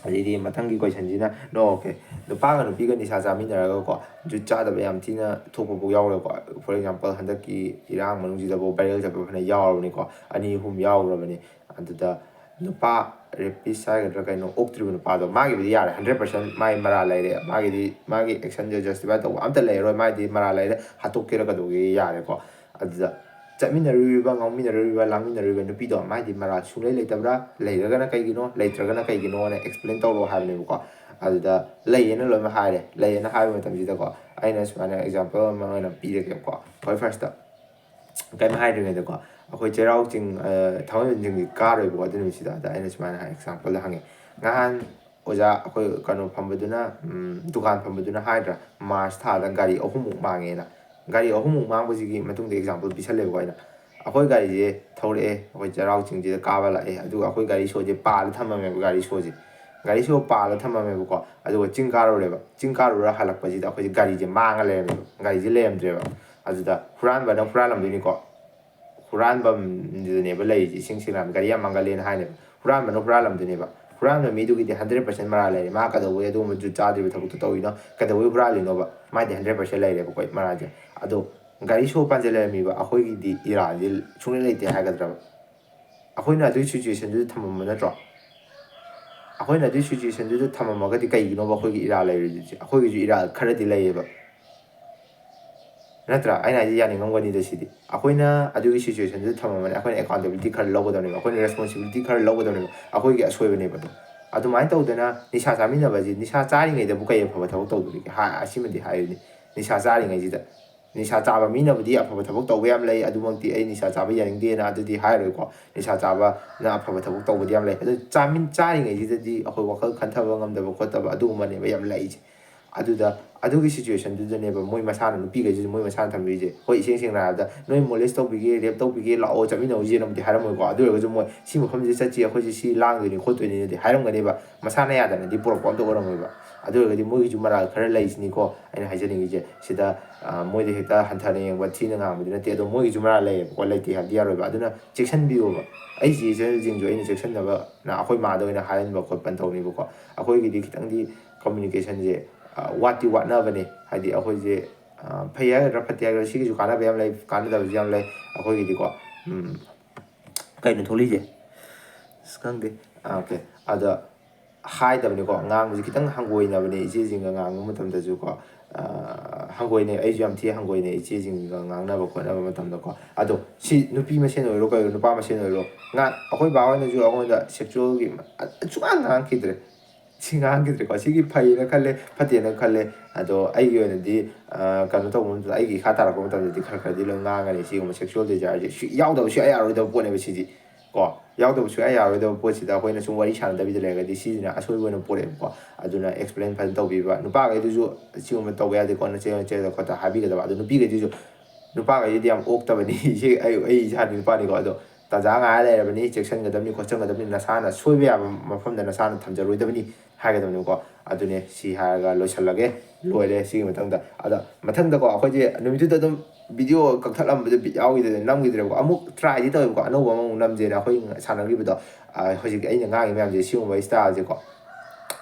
ꯑꯗꯩꯗꯤ ꯃꯊꯪꯒꯤ ꯀꯣꯏꯁꯟꯁꯤꯅ, ꯅꯣ, ꯑꯣꯀꯦ, ꯅꯨꯄꯥꯒ ꯅꯨꯄꯤꯒ ꯅꯤꯁꯥ ꯆꯥꯃꯤꯟꯅꯔꯒꯀꯣ, ꯖꯨꯠ ꯆꯥꯗꯕ ꯌꯥꯝ ꯊꯤꯅ ꯊꯣꯛꯄ ꯐꯥꯎ ꯌꯥꯎꯔꯦꯀꯣ꯫ ꯐꯣꯔ ꯑꯦꯛꯖꯥꯝꯄꯜ, ꯍꯟꯗꯛꯀꯤ ꯏꯔꯥꯡ ꯃꯅꯨꯡꯁꯤꯗꯐꯥꯎ ꯚꯥꯏꯔꯦꯜ ꯆꯠꯄ ꯐꯅ ꯌꯥꯎꯔꯕꯅꯤꯀꯣ, ꯑꯅꯤ ꯑꯍꯨꯝ ꯌꯥꯎꯈ꯭ꯔꯕꯅꯤ꯫ ꯑꯗꯨꯗ ꯅꯨꯄꯥ ꯔꯦꯄꯤꯁ ꯍꯥꯏꯒꯗ꯭ꯔꯥ ꯀꯩꯅꯣ, ꯑꯣꯛꯇ꯭ꯔꯤꯕ ꯅꯨꯄꯥꯗꯣ, ꯃꯥꯒꯤꯕꯨꯗꯤ ꯌꯥꯔꯦ, ꯍꯟꯗ꯭ꯔꯦꯠ ꯄꯥꯔꯁꯦꯟ ꯃꯥꯒꯤ ꯃꯔꯥꯜ ꯂꯩꯔꯦ, ꯃꯥꯒꯤꯗꯤ, ꯃꯥꯒꯤ ꯑꯦꯛꯁꯟꯁꯦ ꯖꯁꯇꯤꯐꯥꯏ ꯇꯧꯕ ꯑꯝꯇ ꯂꯩꯔꯔꯣꯏ, ꯃꯥꯒꯤꯗꯤ ꯃꯔꯥꯜ ꯂꯩꯔꯦ, ꯍꯥꯠꯇꯣꯛꯀꯦꯔꯥ ꯀꯩꯗꯧꯒꯦ ꯌꯥꯔꯦꯀꯣ꯫ ꯑꯗꯨꯗ ꯆꯠꯃꯤꯟꯅꯔꯨꯔꯤꯕ, ꯉꯥꯎꯃꯤꯟꯅꯔꯨꯔꯤꯕ, ꯂꯥꯡꯃꯤꯟꯅꯔꯨꯔꯤꯕ ꯅꯨꯄꯤꯗꯣ, ꯃꯥꯒꯤꯗꯤ ꯃꯔꯥꯜ ꯁꯨꯡꯂꯩ ꯂꯩꯇꯕ꯭ꯔꯥ, ꯂꯩꯔꯒꯅ ꯀꯩꯒꯤꯅꯣ, ꯂꯩꯇ꯭ꯔꯒꯅ ꯀꯩꯒꯤꯅꯣꯅ ꯑꯦꯛꯁꯄ꯭ꯂꯦꯟ ꯇꯧꯔꯛꯑꯣ ꯍꯥꯏꯕꯅꯦꯕꯀꯣ꯫ ꯑꯗꯨꯗ ꯂꯩꯌꯦꯅ ꯂꯣꯏꯅꯃꯛ ꯍꯥꯏꯔꯦ꯫ ꯂꯩꯌꯦꯅ ꯍꯥꯏꯕ ꯃꯇꯝꯁꯤꯗꯀꯣ, ꯑꯩꯅ ꯁꯨꯃꯥꯏꯅ ꯑꯦꯛꯖꯥꯝꯄꯜ ꯑꯃ ꯑꯣꯏꯅ ꯄꯤꯔꯒꯦꯕꯀꯣ꯫ ꯈ꯭ꯋꯥꯏ ꯐꯥꯔꯁꯇ ꯀꯩꯝ ꯍꯥꯏꯗ꯭ꯔꯤꯉꯩꯗꯀꯣ, ꯑꯩꯈꯣꯏ ꯆꯩꯔꯥꯎ ꯆꯤꯡ, ꯑ, ꯊꯥꯡꯃꯩꯕꯟ ꯆꯤꯡꯗꯤ ꯀꯥꯔꯣꯏꯕꯀꯣ꯫ ꯑꯗꯨ ꯅꯨꯃꯤꯠꯁꯤꯗ ꯑꯗ ꯑꯩꯅ ꯁꯨꯃꯥꯏꯅ ꯍꯥꯏ, ꯑꯦꯛꯖꯥꯝꯄꯜꯗ ꯍꯪꯉꯦ, ꯉꯍꯥꯟ ꯑꯣꯖꯥ ꯑꯩꯈꯣꯏ ꯀꯩꯅꯣ ꯐꯝꯕꯗꯨꯅ, ꯎꯝ, ꯗꯨꯀꯥꯟ ꯐꯝꯕꯗꯨꯅ ꯍꯥꯏꯗ꯭ꯔꯥ, ꯃꯥꯔꯁ ꯊꯥꯗ ꯒꯥꯔꯤ ꯑꯍꯨꯝꯃꯨꯛ ꯃꯥꯡꯉꯦꯅ꯫ ꯒꯥꯔꯤ ꯑꯍꯨꯝꯃꯨꯛ ꯃꯥꯡꯕꯁꯤꯒꯤ ꯃꯇꯨꯡꯗ ꯑꯦꯛꯖꯥꯝꯄꯜ ꯄꯤꯁꯜꯂꯦꯕꯀꯣ ꯑꯩꯅ꯫ ꯑꯩꯈꯣꯏ ꯒꯥꯔꯤꯁꯦ ꯊꯧꯔꯛꯑꯦ, ꯑꯩꯈꯣꯏ ꯆꯩꯔꯥꯎ ꯆꯤꯡꯁꯤꯗ ꯀꯥꯕ ꯂꯥꯛꯑꯦ, ꯑꯗꯨꯒ ꯑꯩꯈꯣꯏ ꯒꯥꯔꯤ ꯁꯣꯁꯦ ꯄꯥꯜꯂ ꯊꯝꯃꯝꯃꯦꯕ, ꯒꯥꯔꯤ ꯁꯣꯁꯦ꯫ ꯒꯥꯔꯤ ꯁꯣ ꯄꯥꯜꯂ ꯊꯝꯃꯝꯃꯦꯕꯀꯣ꯫ ꯑꯗꯨꯒ ꯆꯤꯡ ꯀꯥꯔꯨꯔꯦꯕ꯫ ꯆꯤꯡ ꯀꯥꯔꯨꯔ ꯍꯜꯂꯛꯄꯁꯤꯗ ꯑꯩꯈꯣꯏꯁꯦ ꯒꯥꯔꯤꯁꯦ ꯃꯥꯡꯉ ꯂꯩꯔꯝꯃꯦꯕ, ꯒꯥꯔꯤꯁꯦ ꯂꯩꯔꯝꯗ꯭ꯔꯦꯕ꯫ ꯑꯗꯨꯗ ꯍꯨꯔꯥꯟꯕꯅ ꯍꯨꯔꯥꯜꯂꯝꯗꯣꯏꯅꯤꯀꯣ꯫ ꯍꯨꯔꯥꯟꯐꯝꯗꯨꯗꯅꯦꯕ ꯂꯩꯔꯤꯁꯦ, ꯏꯁꯤꯡ ꯁꯤꯡꯅꯥꯟ ꯒꯥꯔꯤ ꯌꯥꯝ ꯃꯥꯡꯒꯜꯂꯦꯅ ꯍꯥꯏꯅꯦꯕ꯫ ꯍꯨꯔꯥꯟꯕꯅ ꯍꯨꯔꯥꯜꯂꯝꯗꯣꯏꯅꯦꯕ꯫ ꯍꯨꯔꯥꯟꯕ ꯃꯤꯗꯨꯒꯤꯗꯤ ꯍꯟꯗ꯭ꯔꯦꯠ ꯄꯥꯔꯁꯦꯟ ꯃꯔꯥꯜ ꯂꯩꯔꯦ꯫ ꯃꯥ ꯀꯩꯗꯧꯕꯩ ꯑꯗꯨꯒꯨꯝꯕ ꯖꯨꯠ ꯆꯥꯗ꯭ꯔꯤꯕ ꯊꯕꯛꯇꯣ ꯇꯧꯔꯤꯅꯣ? ꯀꯩꯗꯧꯕꯩ ꯍꯨꯔꯥꯜꯂꯤꯅꯣꯕ? ꯃꯥꯏꯗꯤ ꯍꯟꯗ꯭ꯔꯦꯠ ꯄꯥꯔꯁꯦꯟ ꯂꯩꯔꯦꯕꯀꯣ ꯃꯔꯥꯜꯁꯦ꯫ ꯑꯗꯣ ꯒꯥꯔꯤ ꯁꯣ ꯄꯥꯟꯁꯤꯜ ꯂꯩꯔꯝꯃꯤꯕ ꯑꯩꯈꯣꯏꯒꯤꯗꯤ ꯏꯔꯥꯜꯁꯦ ꯁꯨꯡꯂꯩ ꯂꯩꯇꯦ ꯍꯥꯏꯒꯗ꯭ꯔꯕ? ꯑꯩꯈꯣꯏꯅ ꯑꯗꯨꯒꯤ ꯁꯤꯆꯨꯋꯦꯁꯟꯗꯨꯗ ꯊꯝꯃꯝꯕ ꯅꯠꯇ꯭ꯔꯣ? ꯑꯩꯈꯣꯏꯅ ꯑꯗꯨꯒꯤ ꯁꯤꯆꯨꯋꯦꯁꯟꯗꯨꯗ ꯊꯝꯃꯝꯃꯒꯗꯤ ꯀꯩꯒꯤꯅꯣꯕ ꯑꯩꯈꯣꯏꯒꯤ ꯏꯔꯥ ꯂꯩꯔꯤꯗꯨꯗꯤ? ꯑꯩꯈꯣꯏꯒꯤꯁꯨ ꯏꯔꯥ ꯈꯔꯗꯤ ꯂꯩꯌꯦꯕ, ꯅꯠꯇ꯭ꯔꯥ? ꯑꯩꯅ ꯍꯥꯏꯁꯦ ꯌꯥꯅꯤꯡꯉꯝꯒꯅꯤꯗ ꯁꯤꯗꯤ꯫ ꯑꯩꯈꯣꯏꯅ ꯑꯗꯨꯒꯤ ꯁꯤꯆꯨꯋꯦꯁꯟꯗꯨꯗ ꯊꯝꯃꯝꯃꯅꯤ, ꯑꯩꯈꯣꯏꯅ ꯑꯦꯀꯥꯎꯟꯇꯦꯕꯤꯂꯤꯇꯤ ꯈꯔ ꯂꯧꯒꯗꯕꯅꯦꯕ, ꯑꯩꯈꯣꯏꯅ ꯔꯦꯁꯄꯣꯟꯁꯤꯕꯤꯂꯤꯇꯤ ꯈꯔ ꯂꯧꯒꯗꯕꯅꯦꯕ, ꯑꯩꯈꯣꯏꯒꯤ ꯑꯁꯣꯏꯕꯅꯦꯕ ꯑꯗꯣ꯫ ꯑꯗꯨꯃꯥꯏꯅ ꯇꯧꯗꯅ ꯅꯤꯁꯥ ꯆꯥꯃꯤꯟꯅꯕꯁꯤ, ꯅꯤꯁꯥ ꯆꯥꯔꯤꯉꯩꯗꯕꯨ ꯀꯩ ꯑꯐꯕ ꯊꯕꯛ ꯇꯧꯗꯣꯔꯤꯒꯦ? ꯍꯥ, ꯑꯁꯤꯃꯗꯤ ꯍꯥꯏꯌꯨꯅꯦ, ꯅꯤꯁꯥ ꯆꯥꯔꯤꯉꯩꯁꯤꯗ꯫ ꯅꯤꯁꯥ ꯆꯥꯕ ꯃꯤꯅꯕꯨꯗꯤ ꯑꯐꯕ ꯊꯕꯛ ꯇꯧꯕ ꯌꯥꯝ ꯂꯩ, ꯑꯗꯨꯃꯛꯇꯤ ꯑꯩ ꯅꯤꯁꯥ ꯆꯥꯕ ꯌꯥꯅꯤꯡꯗꯦꯅ ꯑꯗꯨꯗꯤ ꯍꯥꯏꯔꯣꯏꯀꯣ꯫ ꯅꯤꯁꯥ ꯆꯥꯕꯅ ꯑꯐꯕ ꯊꯕꯛ ꯇꯧꯕꯗꯤ ꯌꯥꯝ ꯂꯩ꯫ ꯑꯗꯨ ꯆꯥꯃꯤꯟ-, ꯆꯥꯔꯤꯉꯩꯁꯤꯗꯗꯤ ꯑꯩꯈꯣꯏ ꯋꯥꯈꯜ ꯈꯟꯊꯕ ꯉꯝꯗꯕ ꯈꯣꯠꯇꯕ ꯑꯗꯨꯒꯨꯝꯕꯅꯦꯕ ꯌꯥꯝ ꯂꯩꯔꯤꯁꯦ꯫ ꯑꯗꯨꯗ ꯑꯗꯨꯒꯤ ꯁꯤꯆꯨꯋꯦꯁꯟꯗꯨꯗꯅꯦꯕ ꯃꯣꯏ ꯃꯁꯥꯅ, ꯅꯨꯄꯤꯈꯩꯁꯤꯁꯨ ꯃꯣꯏ ꯃꯁꯥꯅ ꯊꯝꯕꯤꯔꯤꯁꯦ꯫ ꯍꯣꯏ, ꯏꯁꯦꯡ ꯁꯦꯡꯅ ꯍꯥꯏꯔꯕꯗ, "ꯅꯣꯏ ꯃꯣꯂꯦꯁ ꯇꯧꯕꯤꯒꯦ, ꯔꯦꯞ ꯇꯧꯕꯤꯒꯦ, ꯂꯥꯛꯑꯣ, ꯆꯠꯃꯤꯟꯅꯧꯁꯤꯅꯕꯨꯗꯤ" ꯍꯥꯏꯔꯝꯃꯣꯏꯀꯣ꯫ ꯑꯗꯨ ꯑꯣꯏꯔꯒꯁꯨ ꯃꯣꯏ ꯁꯤ ꯃꯐꯝꯁꯤꯗ ꯆꯠꯁꯤ, ꯑꯩꯈꯣꯏꯁꯦ ꯁꯤ ꯂꯥꯡꯗꯣꯏꯅꯤ ꯈꯣꯠꯇꯣꯏꯅꯤꯅꯗꯤ ꯍꯥꯏꯔꯝꯒꯅꯦꯕ꯫ ꯃꯁꯥꯅ ꯌꯥꯗꯅꯗꯤ ꯄꯨꯔꯛꯄ ꯑꯝꯇ ꯑꯣꯏꯔꯝꯃꯣꯏꯕ꯫ ꯑꯗꯨ ꯑꯣꯏꯔꯒꯗꯤ ꯃꯣꯏꯒꯤꯁꯨ ꯃꯔꯥꯜ ꯈꯔ ꯂꯩꯁꯤꯅꯤꯀꯣ ꯑꯩꯅ ꯍꯥꯏꯖꯅꯤꯡꯉꯤꯁꯦ꯫ ꯁꯤꯗ, ꯑ, ꯃꯣꯏꯗ ꯍꯦꯛꯇ ꯍꯟꯊꯅ ꯌꯦꯡꯕ, ꯊꯤꯅ ꯉꯥꯡꯕꯗꯤ ꯅꯠꯇꯦ, ꯑꯗꯣ ꯃꯣꯏꯒꯤꯁꯨ ꯃꯔꯥꯜ ꯂꯩꯌꯦꯕꯀꯣ, ꯂꯩꯇꯦ ꯍꯥꯏꯕꯗꯤ ꯌꯥꯔꯣꯏꯕ꯫ ꯑꯗꯨꯅ ꯆꯦꯛꯁꯤꯟꯕꯤꯌꯣꯕ꯫ ꯑꯩ ꯏꯆꯦ ꯏꯆꯜꯁꯤꯡꯁꯨ ꯑꯩꯅ ꯆꯦꯛꯁꯤꯟꯅꯕꯅ ꯑꯩꯈꯣꯏ ꯃꯥꯗ ꯑꯣꯏꯅ ꯍꯥꯏꯍꯟꯕ ꯈꯣꯠꯄ ꯇꯧꯅꯤꯕꯀꯣ꯫ ꯑꯩꯈꯣꯏꯒꯤꯗꯤ ꯈꯤꯇꯪꯗꯤ ꯀꯝꯃ꯭ꯌꯨꯅꯤꯀꯦꯁꯟꯁꯦ, ꯑ, ꯋꯥꯠꯇꯤ ꯋꯥꯠꯅꯕꯅꯦ꯫ ꯍꯥꯏꯗꯤ ꯑꯩꯈꯣꯏꯁꯦ, ꯑ, ꯐꯩ ꯍꯥꯏꯒꯗ꯭ꯔꯥ ꯐꯠꯇꯦ ꯍꯥꯏꯒꯗ꯭ꯔꯥ, ꯁꯤꯒꯤꯁꯨ ꯀꯥꯟꯅꯕ ꯌꯥꯝ ꯂꯩ, ꯀꯥꯟꯅꯗꯕꯁꯨ ꯌꯥꯝ ꯂꯩ꯫ ꯑꯩꯈꯣꯏꯒꯤꯗꯤꯀꯣ, ꯎꯝ, ꯀꯩꯅꯣ ꯊꯣꯛꯂꯤꯁꯦ? ꯑꯁ, ꯈꯪꯗꯦ꯫ ꯑ, ꯑꯣꯀꯦ꯫ ꯑꯗ ꯍꯥꯏꯗꯕꯅꯤꯀꯣ, ꯉꯥꯡꯕꯁꯦ ꯈꯤꯇꯪ ꯍꯪꯒꯣꯏꯅꯕꯅꯦ ꯏꯆꯦꯁꯤꯡꯒ ꯉꯥꯡꯕ ꯃꯇꯝꯗꯁꯨꯀꯣ꯫ ꯑ, ꯍꯪꯒꯣꯏꯅꯩ, ꯑꯩꯁꯨ ꯌꯥꯝ ꯊꯤ ꯍꯪꯒꯣꯏꯅꯩ ꯏꯆꯦꯁꯤꯡꯒ ꯉꯥꯡꯅꯕ ꯈꯣꯠꯅꯕ ꯃꯇꯝꯗꯀꯣ꯫ ꯑꯗꯣ ꯁꯤ ꯅꯨꯄꯤ ꯃꯁꯦꯟ ꯑꯣꯏꯔꯣ ꯀꯩ ꯑꯣꯏꯔꯣ, ꯅꯨꯄꯥ ꯃꯁꯦꯟ ꯑꯣꯏꯔꯣ, ꯉꯥ-, ꯑꯩꯈꯣꯏ ꯕꯥ ꯍꯣꯏꯅꯁꯨ ꯑꯩꯉꯣꯟꯗ ꯁꯦꯛꯆꯨꯋꯦꯜꯒꯤ ꯁꯨꯡꯉꯥꯡ ꯉꯥꯡꯈꯤꯗ꯭ꯔꯦ꯫ ꯁꯤ ꯉꯥꯡꯈꯤꯗ꯭ꯔꯦꯀꯣ꯫ ꯁꯤꯒꯤ ꯐꯩꯌꯦꯅ ꯈꯜꯂꯦ, ꯐꯠꯇꯦꯅ ꯈꯜꯂꯦ꯫ ꯑꯗꯣ ꯑꯩꯒꯤ ꯑꯣꯏꯅꯗꯤ, ꯑ, ꯀꯩꯅꯣ ꯇꯧꯕ ꯃꯇꯝꯗ, ꯑꯩꯒꯤ ꯏꯈꯥ ꯇꯥꯔꯛꯄ ꯃꯇꯝꯗꯗꯤ ꯈꯔ ꯈꯔꯗꯤ ꯂꯣꯏ ꯉꯥꯡꯉꯅꯤ꯫ ꯁꯤꯒꯨꯝꯕ ꯁꯦꯛꯁꯨꯋꯦꯜ ꯗꯤꯖꯥꯌꯔꯁꯦ ꯁꯤ ꯌꯥꯎꯗꯕ ꯁꯨꯡꯌꯥ ꯌꯥꯔꯣꯏꯗꯕ ꯄꯣꯠꯅꯦꯕ ꯁꯤꯗꯤ, ꯀꯣ꯫ ꯌꯥꯎꯗꯕ ꯁꯨꯡꯌꯥ ꯌꯥꯔꯣꯏꯗꯕ ꯄꯣꯠꯁꯤꯗ ꯑꯩꯈꯣꯏꯅ ꯁꯨꯝ ꯋꯥꯔꯤ ꯁꯥꯟꯅꯗꯕꯤꯗ ꯂꯩꯔꯒꯗꯤ ꯁꯤꯁꯤꯅ ꯑꯁꯣꯏꯕ ꯑꯣꯏꯅ ꯄꯣꯔꯛꯑꯦꯕꯀꯣ꯫ ꯑꯗꯨꯅ ꯑꯦꯛꯁꯄ꯭ꯂꯦꯟ ꯐꯖꯅ ꯇꯧꯕꯤꯕ꯫ ꯅꯨꯄꯥꯈꯩꯗꯨꯁꯨ ꯁꯤꯒꯨꯝꯕ ꯇꯧꯕ ꯌꯥꯗꯦꯀꯣ, ꯅꯆꯦ ꯅꯆꯦꯗ ꯈꯣꯠꯇ ꯍꯥꯏꯕꯤꯒꯗꯕ꯫ ꯑꯗꯣ ꯅꯨꯄꯤꯈꯩꯗꯨꯁꯨ, ꯅꯨꯄꯥꯈꯩꯗꯨꯗꯤ ꯌꯥꯝ ꯑꯣꯛꯇꯕꯅꯤ꯫ ꯏꯆꯦ, ꯑꯩ, ꯑꯩ ꯏꯁꯥꯗꯤ ꯅꯨꯄꯥꯅꯤꯀꯣ꯫ ꯑꯗꯣ ꯇꯥꯟꯖꯥ ꯉꯥꯏꯔ ꯂꯩꯔꯕꯅꯤ, ꯆꯦꯛꯁꯤꯟꯒꯗꯕꯅꯤ ꯈꯣꯠꯆꯟꯒꯗꯕꯅꯤ, ꯅꯁꯥꯅ ꯁꯣꯏꯕ ꯌꯥꯕ ꯃꯐꯝꯗ ꯅꯁꯥꯅ ꯊꯝꯖꯔꯣꯏꯗꯕꯅꯤ ꯍꯥꯏꯒꯗꯕꯅꯤꯀꯣ꯫ ꯑꯗꯨꯅꯦ, ꯁꯤ ꯍꯥꯏꯔꯒ ꯂꯣꯏꯁꯤꯜꯂꯒꯦ, ꯂꯣꯏꯔꯦ ꯁꯤꯒꯤ ꯃꯊꯪꯗ꯫ ꯑꯗ ꯃꯊꯪꯗꯀꯣ, ꯑꯩꯈꯣꯏꯁꯦ ꯅꯨꯃꯤꯠꯇꯨꯗ ꯑꯗꯨꯝ ꯚꯤꯗꯤꯑꯣ ꯀꯛꯊꯠꯂꯝꯕꯗ ꯕꯤꯠ ꯌꯥꯎꯈꯤꯗꯅ ꯅꯝꯈꯤꯗ꯭ꯔꯦꯕꯀꯣ꯫ ꯑꯃꯨꯛ ꯇ꯭ꯔꯥꯏꯗꯤ ꯇꯧꯋꯦꯕꯀꯣ, ꯑꯅꯧꯕ ꯑꯃꯃꯨꯛ ꯅꯝꯁꯦꯅ ꯑꯩꯈꯣꯏ ꯁꯥꯟꯅꯈꯤꯕꯗꯣ, ꯑ, ꯍꯧꯖꯤꯛ ꯑꯩꯅ ꯉꯥꯡꯉꯤ ꯃꯌꯥꯝꯁꯦ ꯁꯤꯒꯨꯝꯕ ꯏꯁꯇꯥꯏꯜꯁꯦꯀꯣ꯫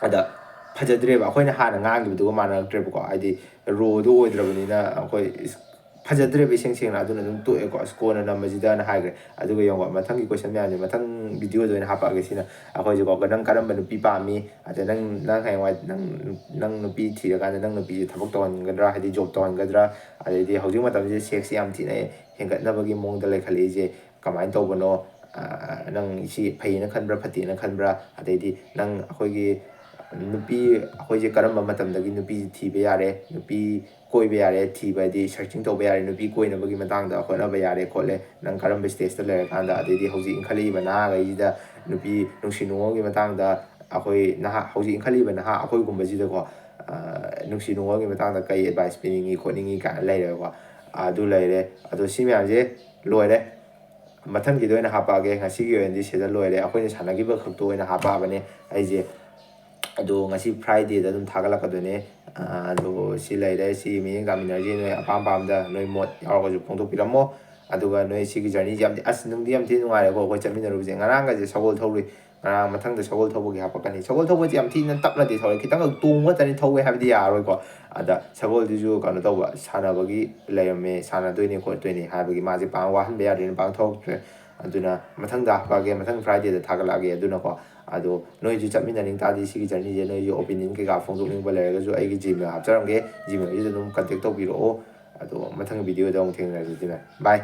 ꯑꯗ ꯐꯖꯗ꯭ꯔꯦꯕ, ꯑꯩꯈꯣꯏꯅ ꯍꯥꯟꯅ ꯉꯥꯡꯈꯤꯕꯗꯨꯒ ꯃꯥꯟꯅꯔꯛꯇ꯭ꯔꯦꯕꯀꯣ꯫ ꯍꯥꯏꯗꯤ ꯔꯣꯗꯣ ꯑꯣꯏꯗ꯭ꯔꯕꯅꯤꯅ ꯑꯩꯈꯣꯏ ꯏꯁ-, ꯐꯖꯗ꯭ꯔꯦꯕ ꯏꯁꯦꯡ ꯁꯦꯡꯅ꯫ ꯑꯗꯨꯅ ꯑꯗꯨꯝ ꯇꯣꯛꯑꯦꯀꯣ, ꯑꯁ ꯀꯣꯟꯅ ꯅꯝꯃꯁꯤꯗꯅ ꯍꯥꯏꯈ꯭ꯔꯦ꯫ ꯑꯗꯨꯒ ꯌꯦꯡꯉꯣ, ꯃꯊꯪꯒꯤ ꯀꯣꯏꯁꯟ ꯃꯌꯥꯝꯁꯦ ꯃꯊꯪ ꯚꯤꯗꯤꯑꯣꯗ ꯑꯣꯏꯅ ꯍꯥꯞꯄꯛꯑꯒꯦ꯫ ꯁꯤꯅ ꯑꯩꯈꯣꯏꯁꯦꯀꯣ, ꯅꯪ ꯀꯔꯝꯕ ꯅꯨꯄꯤ ꯄꯥꯝꯃꯤ, ꯑꯗ ꯅꯪ ꯅꯪ ꯍꯌꯦꯡꯋꯥꯏ ꯅꯪ ꯅꯪ ꯅꯨꯄꯤ ꯊꯤꯔꯀꯥꯟꯗ ꯅꯪ ꯅꯨꯄꯤꯁꯦ ꯊꯕꯛ ꯇꯧꯍꯟꯒꯗ꯭ꯔꯥ, ꯍꯥꯏꯗꯤ ꯖꯣꯕ ꯇꯧꯍꯟꯒꯗ꯭ꯔꯥ, ꯑꯗꯩꯗꯤ ꯍꯧꯖꯤꯛ ꯃꯇꯝꯁꯤꯗ ꯁꯦꯛꯁꯁꯤ ꯌꯥꯝ ꯊꯤꯅ ꯍꯦꯟꯒꯠꯅꯕꯒꯤ ꯃꯑꯣꯡꯗ ꯂꯩꯈꯠꯂꯛꯏꯁꯦ ꯀꯃꯥꯏꯅ ꯇꯧꯕꯅꯣ? ꯅꯪ ꯁꯤ ꯐꯩꯌꯦꯅ ꯈꯟꯕ꯭ꯔꯥ, ꯐꯠꯇꯦꯅ ꯈꯟꯕ꯭ꯔꯥ? ꯑꯗꯩꯗꯤ ꯅꯪ ꯑꯩꯈꯣꯏꯒꯤ ꯅꯨꯄꯤ, ꯑꯩꯈꯣꯏꯁꯦ ꯀꯔꯝꯕ ꯃꯇꯝꯗꯒꯤ ꯅꯨꯄꯤ ꯊꯤꯕ ꯌꯥꯔꯦ, ꯅꯨꯄꯤ ꯀꯣꯏꯕ ꯌꯥꯔꯦ, ꯊꯤꯕ ꯍꯥꯏꯗꯤ ꯁꯔꯆꯤꯡ ꯇꯧꯕ ꯌꯥꯔꯦ, ꯅꯨꯄꯤ ꯀꯣꯏꯅꯕꯒꯤ ꯃꯇꯥꯡꯗ ꯍꯣꯠꯅꯕ ꯌꯥꯔꯦ ꯈꯣꯠꯂꯦ, ꯅꯪ ꯀꯔꯝꯕ ꯁ꯭ꯇꯦꯖꯇ ꯂꯩꯔꯀꯥꯟꯗ, ꯑꯗꯩꯗꯤ ꯍꯧꯖꯤꯛ ꯏꯟꯈꯠꯂꯛꯏꯕ ꯅꯍꯥꯈꯩꯁꯤꯗ ꯅꯨꯄꯤ ꯅꯨꯡꯁꯤ ꯅꯨꯡꯉꯣꯜꯒꯤ ꯃꯇꯥꯡꯗ, ꯑꯩꯈꯣꯏ ꯅꯍꯥ, ꯍꯧꯖꯤꯛ ꯏꯟꯈꯠꯂꯛꯏꯕ ꯅꯍꯥ ꯑꯩꯈꯣꯏꯒꯨꯝꯕꯁꯤꯗꯀꯣ, ꯅꯨꯡꯁꯤ ꯅꯨꯡꯉꯣꯜꯒꯤ ꯃꯇꯥꯡꯗ ꯀꯩ ꯑꯦꯗꯚꯥꯏꯁ ꯄꯤꯅꯤꯡꯉꯤ ꯈꯣꯠꯅꯤꯡꯉꯤ ꯀꯥꯏꯅ ꯂꯩꯔꯦꯕꯀꯣ꯫ ꯑꯗꯨ ꯂꯩꯔꯦ꯫ ꯑꯗꯣ ꯁꯤ ꯃꯌꯥꯝꯁꯦ ꯂꯣꯏꯔꯦ꯫ ꯃꯊꯪꯒꯤꯗ ꯑꯣꯏꯅ ꯍꯥꯞꯄꯛꯑꯒꯦ꯫ ꯉꯁꯤꯒꯤ ꯑꯣꯏꯅꯗꯤ ꯁꯤꯗ ꯂꯣꯏꯔꯦ, ꯑꯩꯈꯣꯏꯅ ꯁꯥꯟꯅꯈꯤꯕ ꯈꯛꯇ ꯑꯣꯏꯅ ꯍꯥꯞꯄꯛꯑꯕꯅꯦ ꯑꯩꯁꯦ꯫ ꯑꯗꯣ ꯉꯁꯤ ꯐ꯭ꯔꯥꯏꯗꯦꯗ ꯑꯗꯨꯝ ꯊꯥꯒꯠꯂꯛꯀꯗꯣꯏꯅꯦ꯫ ꯑꯗꯣ ꯁꯤ ꯂꯩꯔꯦ, ꯁꯤ ꯃꯤꯠꯌꯦꯡ ꯇꯥꯃꯤꯟꯅꯔꯁꯤ꯫ ꯅꯣꯏ ꯑꯄꯥꯝ ꯑꯄꯥꯝꯕꯗ ꯅꯣꯏ ꯃꯣꯠ ꯌꯥꯎꯔꯒꯁꯨ ꯐꯣꯡꯗꯣꯛꯄꯤꯔꯝꯃꯣ꯫ ꯑꯗꯨꯒ ꯅꯣꯏ ꯁꯤꯒꯤ ꯖꯔꯅꯤꯁꯦ ꯌꯥꯝꯗꯤ, ꯑꯁ, ꯅꯨꯡꯗꯤ ꯌꯥꯝ ꯊꯤꯅ ꯅꯨꯡꯉꯥꯏꯔꯦꯀꯣ ꯑꯩꯈꯣꯏ ꯆꯠꯃꯤꯟꯅꯔꯨꯕꯁꯦ꯫ ꯉꯔꯥꯡꯒꯁꯦ ꯁꯒꯣꯜ ꯊꯧꯔꯨꯏ꯫ ꯉꯔꯥꯡ, ꯃꯊꯪꯗ ꯁꯒꯣꯜ ꯊꯧꯕꯒꯤ ꯍꯥꯄꯛꯀꯅꯤ꯫ ꯁꯒꯣꯜ ꯊꯧꯕꯁꯦ ꯌꯥꯝ ꯊꯤꯅ ꯇꯞꯅꯗꯤ ꯊꯧꯔꯦ, ꯈꯤꯇꯪꯈꯛ ꯇꯣꯡꯕ ꯈꯛꯇꯅꯤ, ꯊꯧꯋꯦ ꯍꯥꯏꯕꯗꯤ ꯌꯥꯔꯔꯣꯏꯀꯣ꯫ ꯑꯗ ꯁꯒꯣꯜꯗꯨꯁꯨ ꯀꯩꯅꯣ ꯇꯧꯕ, ꯁꯥꯟꯅꯕꯒꯤ ꯂꯩꯔꯝꯃꯦ, ꯁꯥꯟꯅꯗꯣꯏꯅꯦ ꯈꯣꯠꯇꯣꯏꯅꯦ ꯍꯥꯏꯕꯒꯤ ꯃꯥꯁꯦ ꯄꯥꯡ ꯋꯥꯍꯟꯕ ꯌꯥꯗ꯭ꯔꯦꯅ ꯄꯥꯡ ꯊꯧꯔꯛꯇ꯭ꯔꯦ꯫ ꯑꯗꯨꯅ ꯃꯊꯪꯗ ꯍꯥꯄꯛꯑꯒꯦ, ꯃꯊꯪ ꯐ꯭ꯔꯥꯏꯗꯦꯗ ꯊꯥꯒꯠꯂꯛꯑꯒꯦ꯫ ꯑꯗꯨꯅꯀꯣ, ꯑꯗꯣ ꯅꯣꯏꯁꯨ ꯆꯠꯃꯤꯟꯅꯅꯤꯡ ꯇꯥꯔꯗꯤ ꯁꯤꯒꯤ ꯖꯔꯅꯤꯁꯦ ꯅꯣꯏꯁꯨ ꯑꯣꯄꯤꯅꯤꯌꯟ ꯀꯩꯀꯥ ꯐꯣꯡꯗꯣꯛꯅꯤꯡꯕ ꯂꯩꯔꯒꯁꯨ ꯑꯩꯒꯤ ꯖꯤꯃꯦꯜ ꯍꯥꯞꯆꯔꯝꯒꯦ, ꯖꯤꯃꯦꯜꯁꯤꯗ ꯑꯗꯨꯝ ꯀꯟꯇꯦꯛ ꯇꯧꯕꯤꯔꯛꯑꯣ꯫ ꯑꯗꯣ ꯃꯊꯪ ꯚꯤꯗꯤꯑꯣꯗ ꯑꯃꯨꯛ ꯊꯦꯡꯅꯔꯁꯤ꯫ ꯕꯥꯏ꯫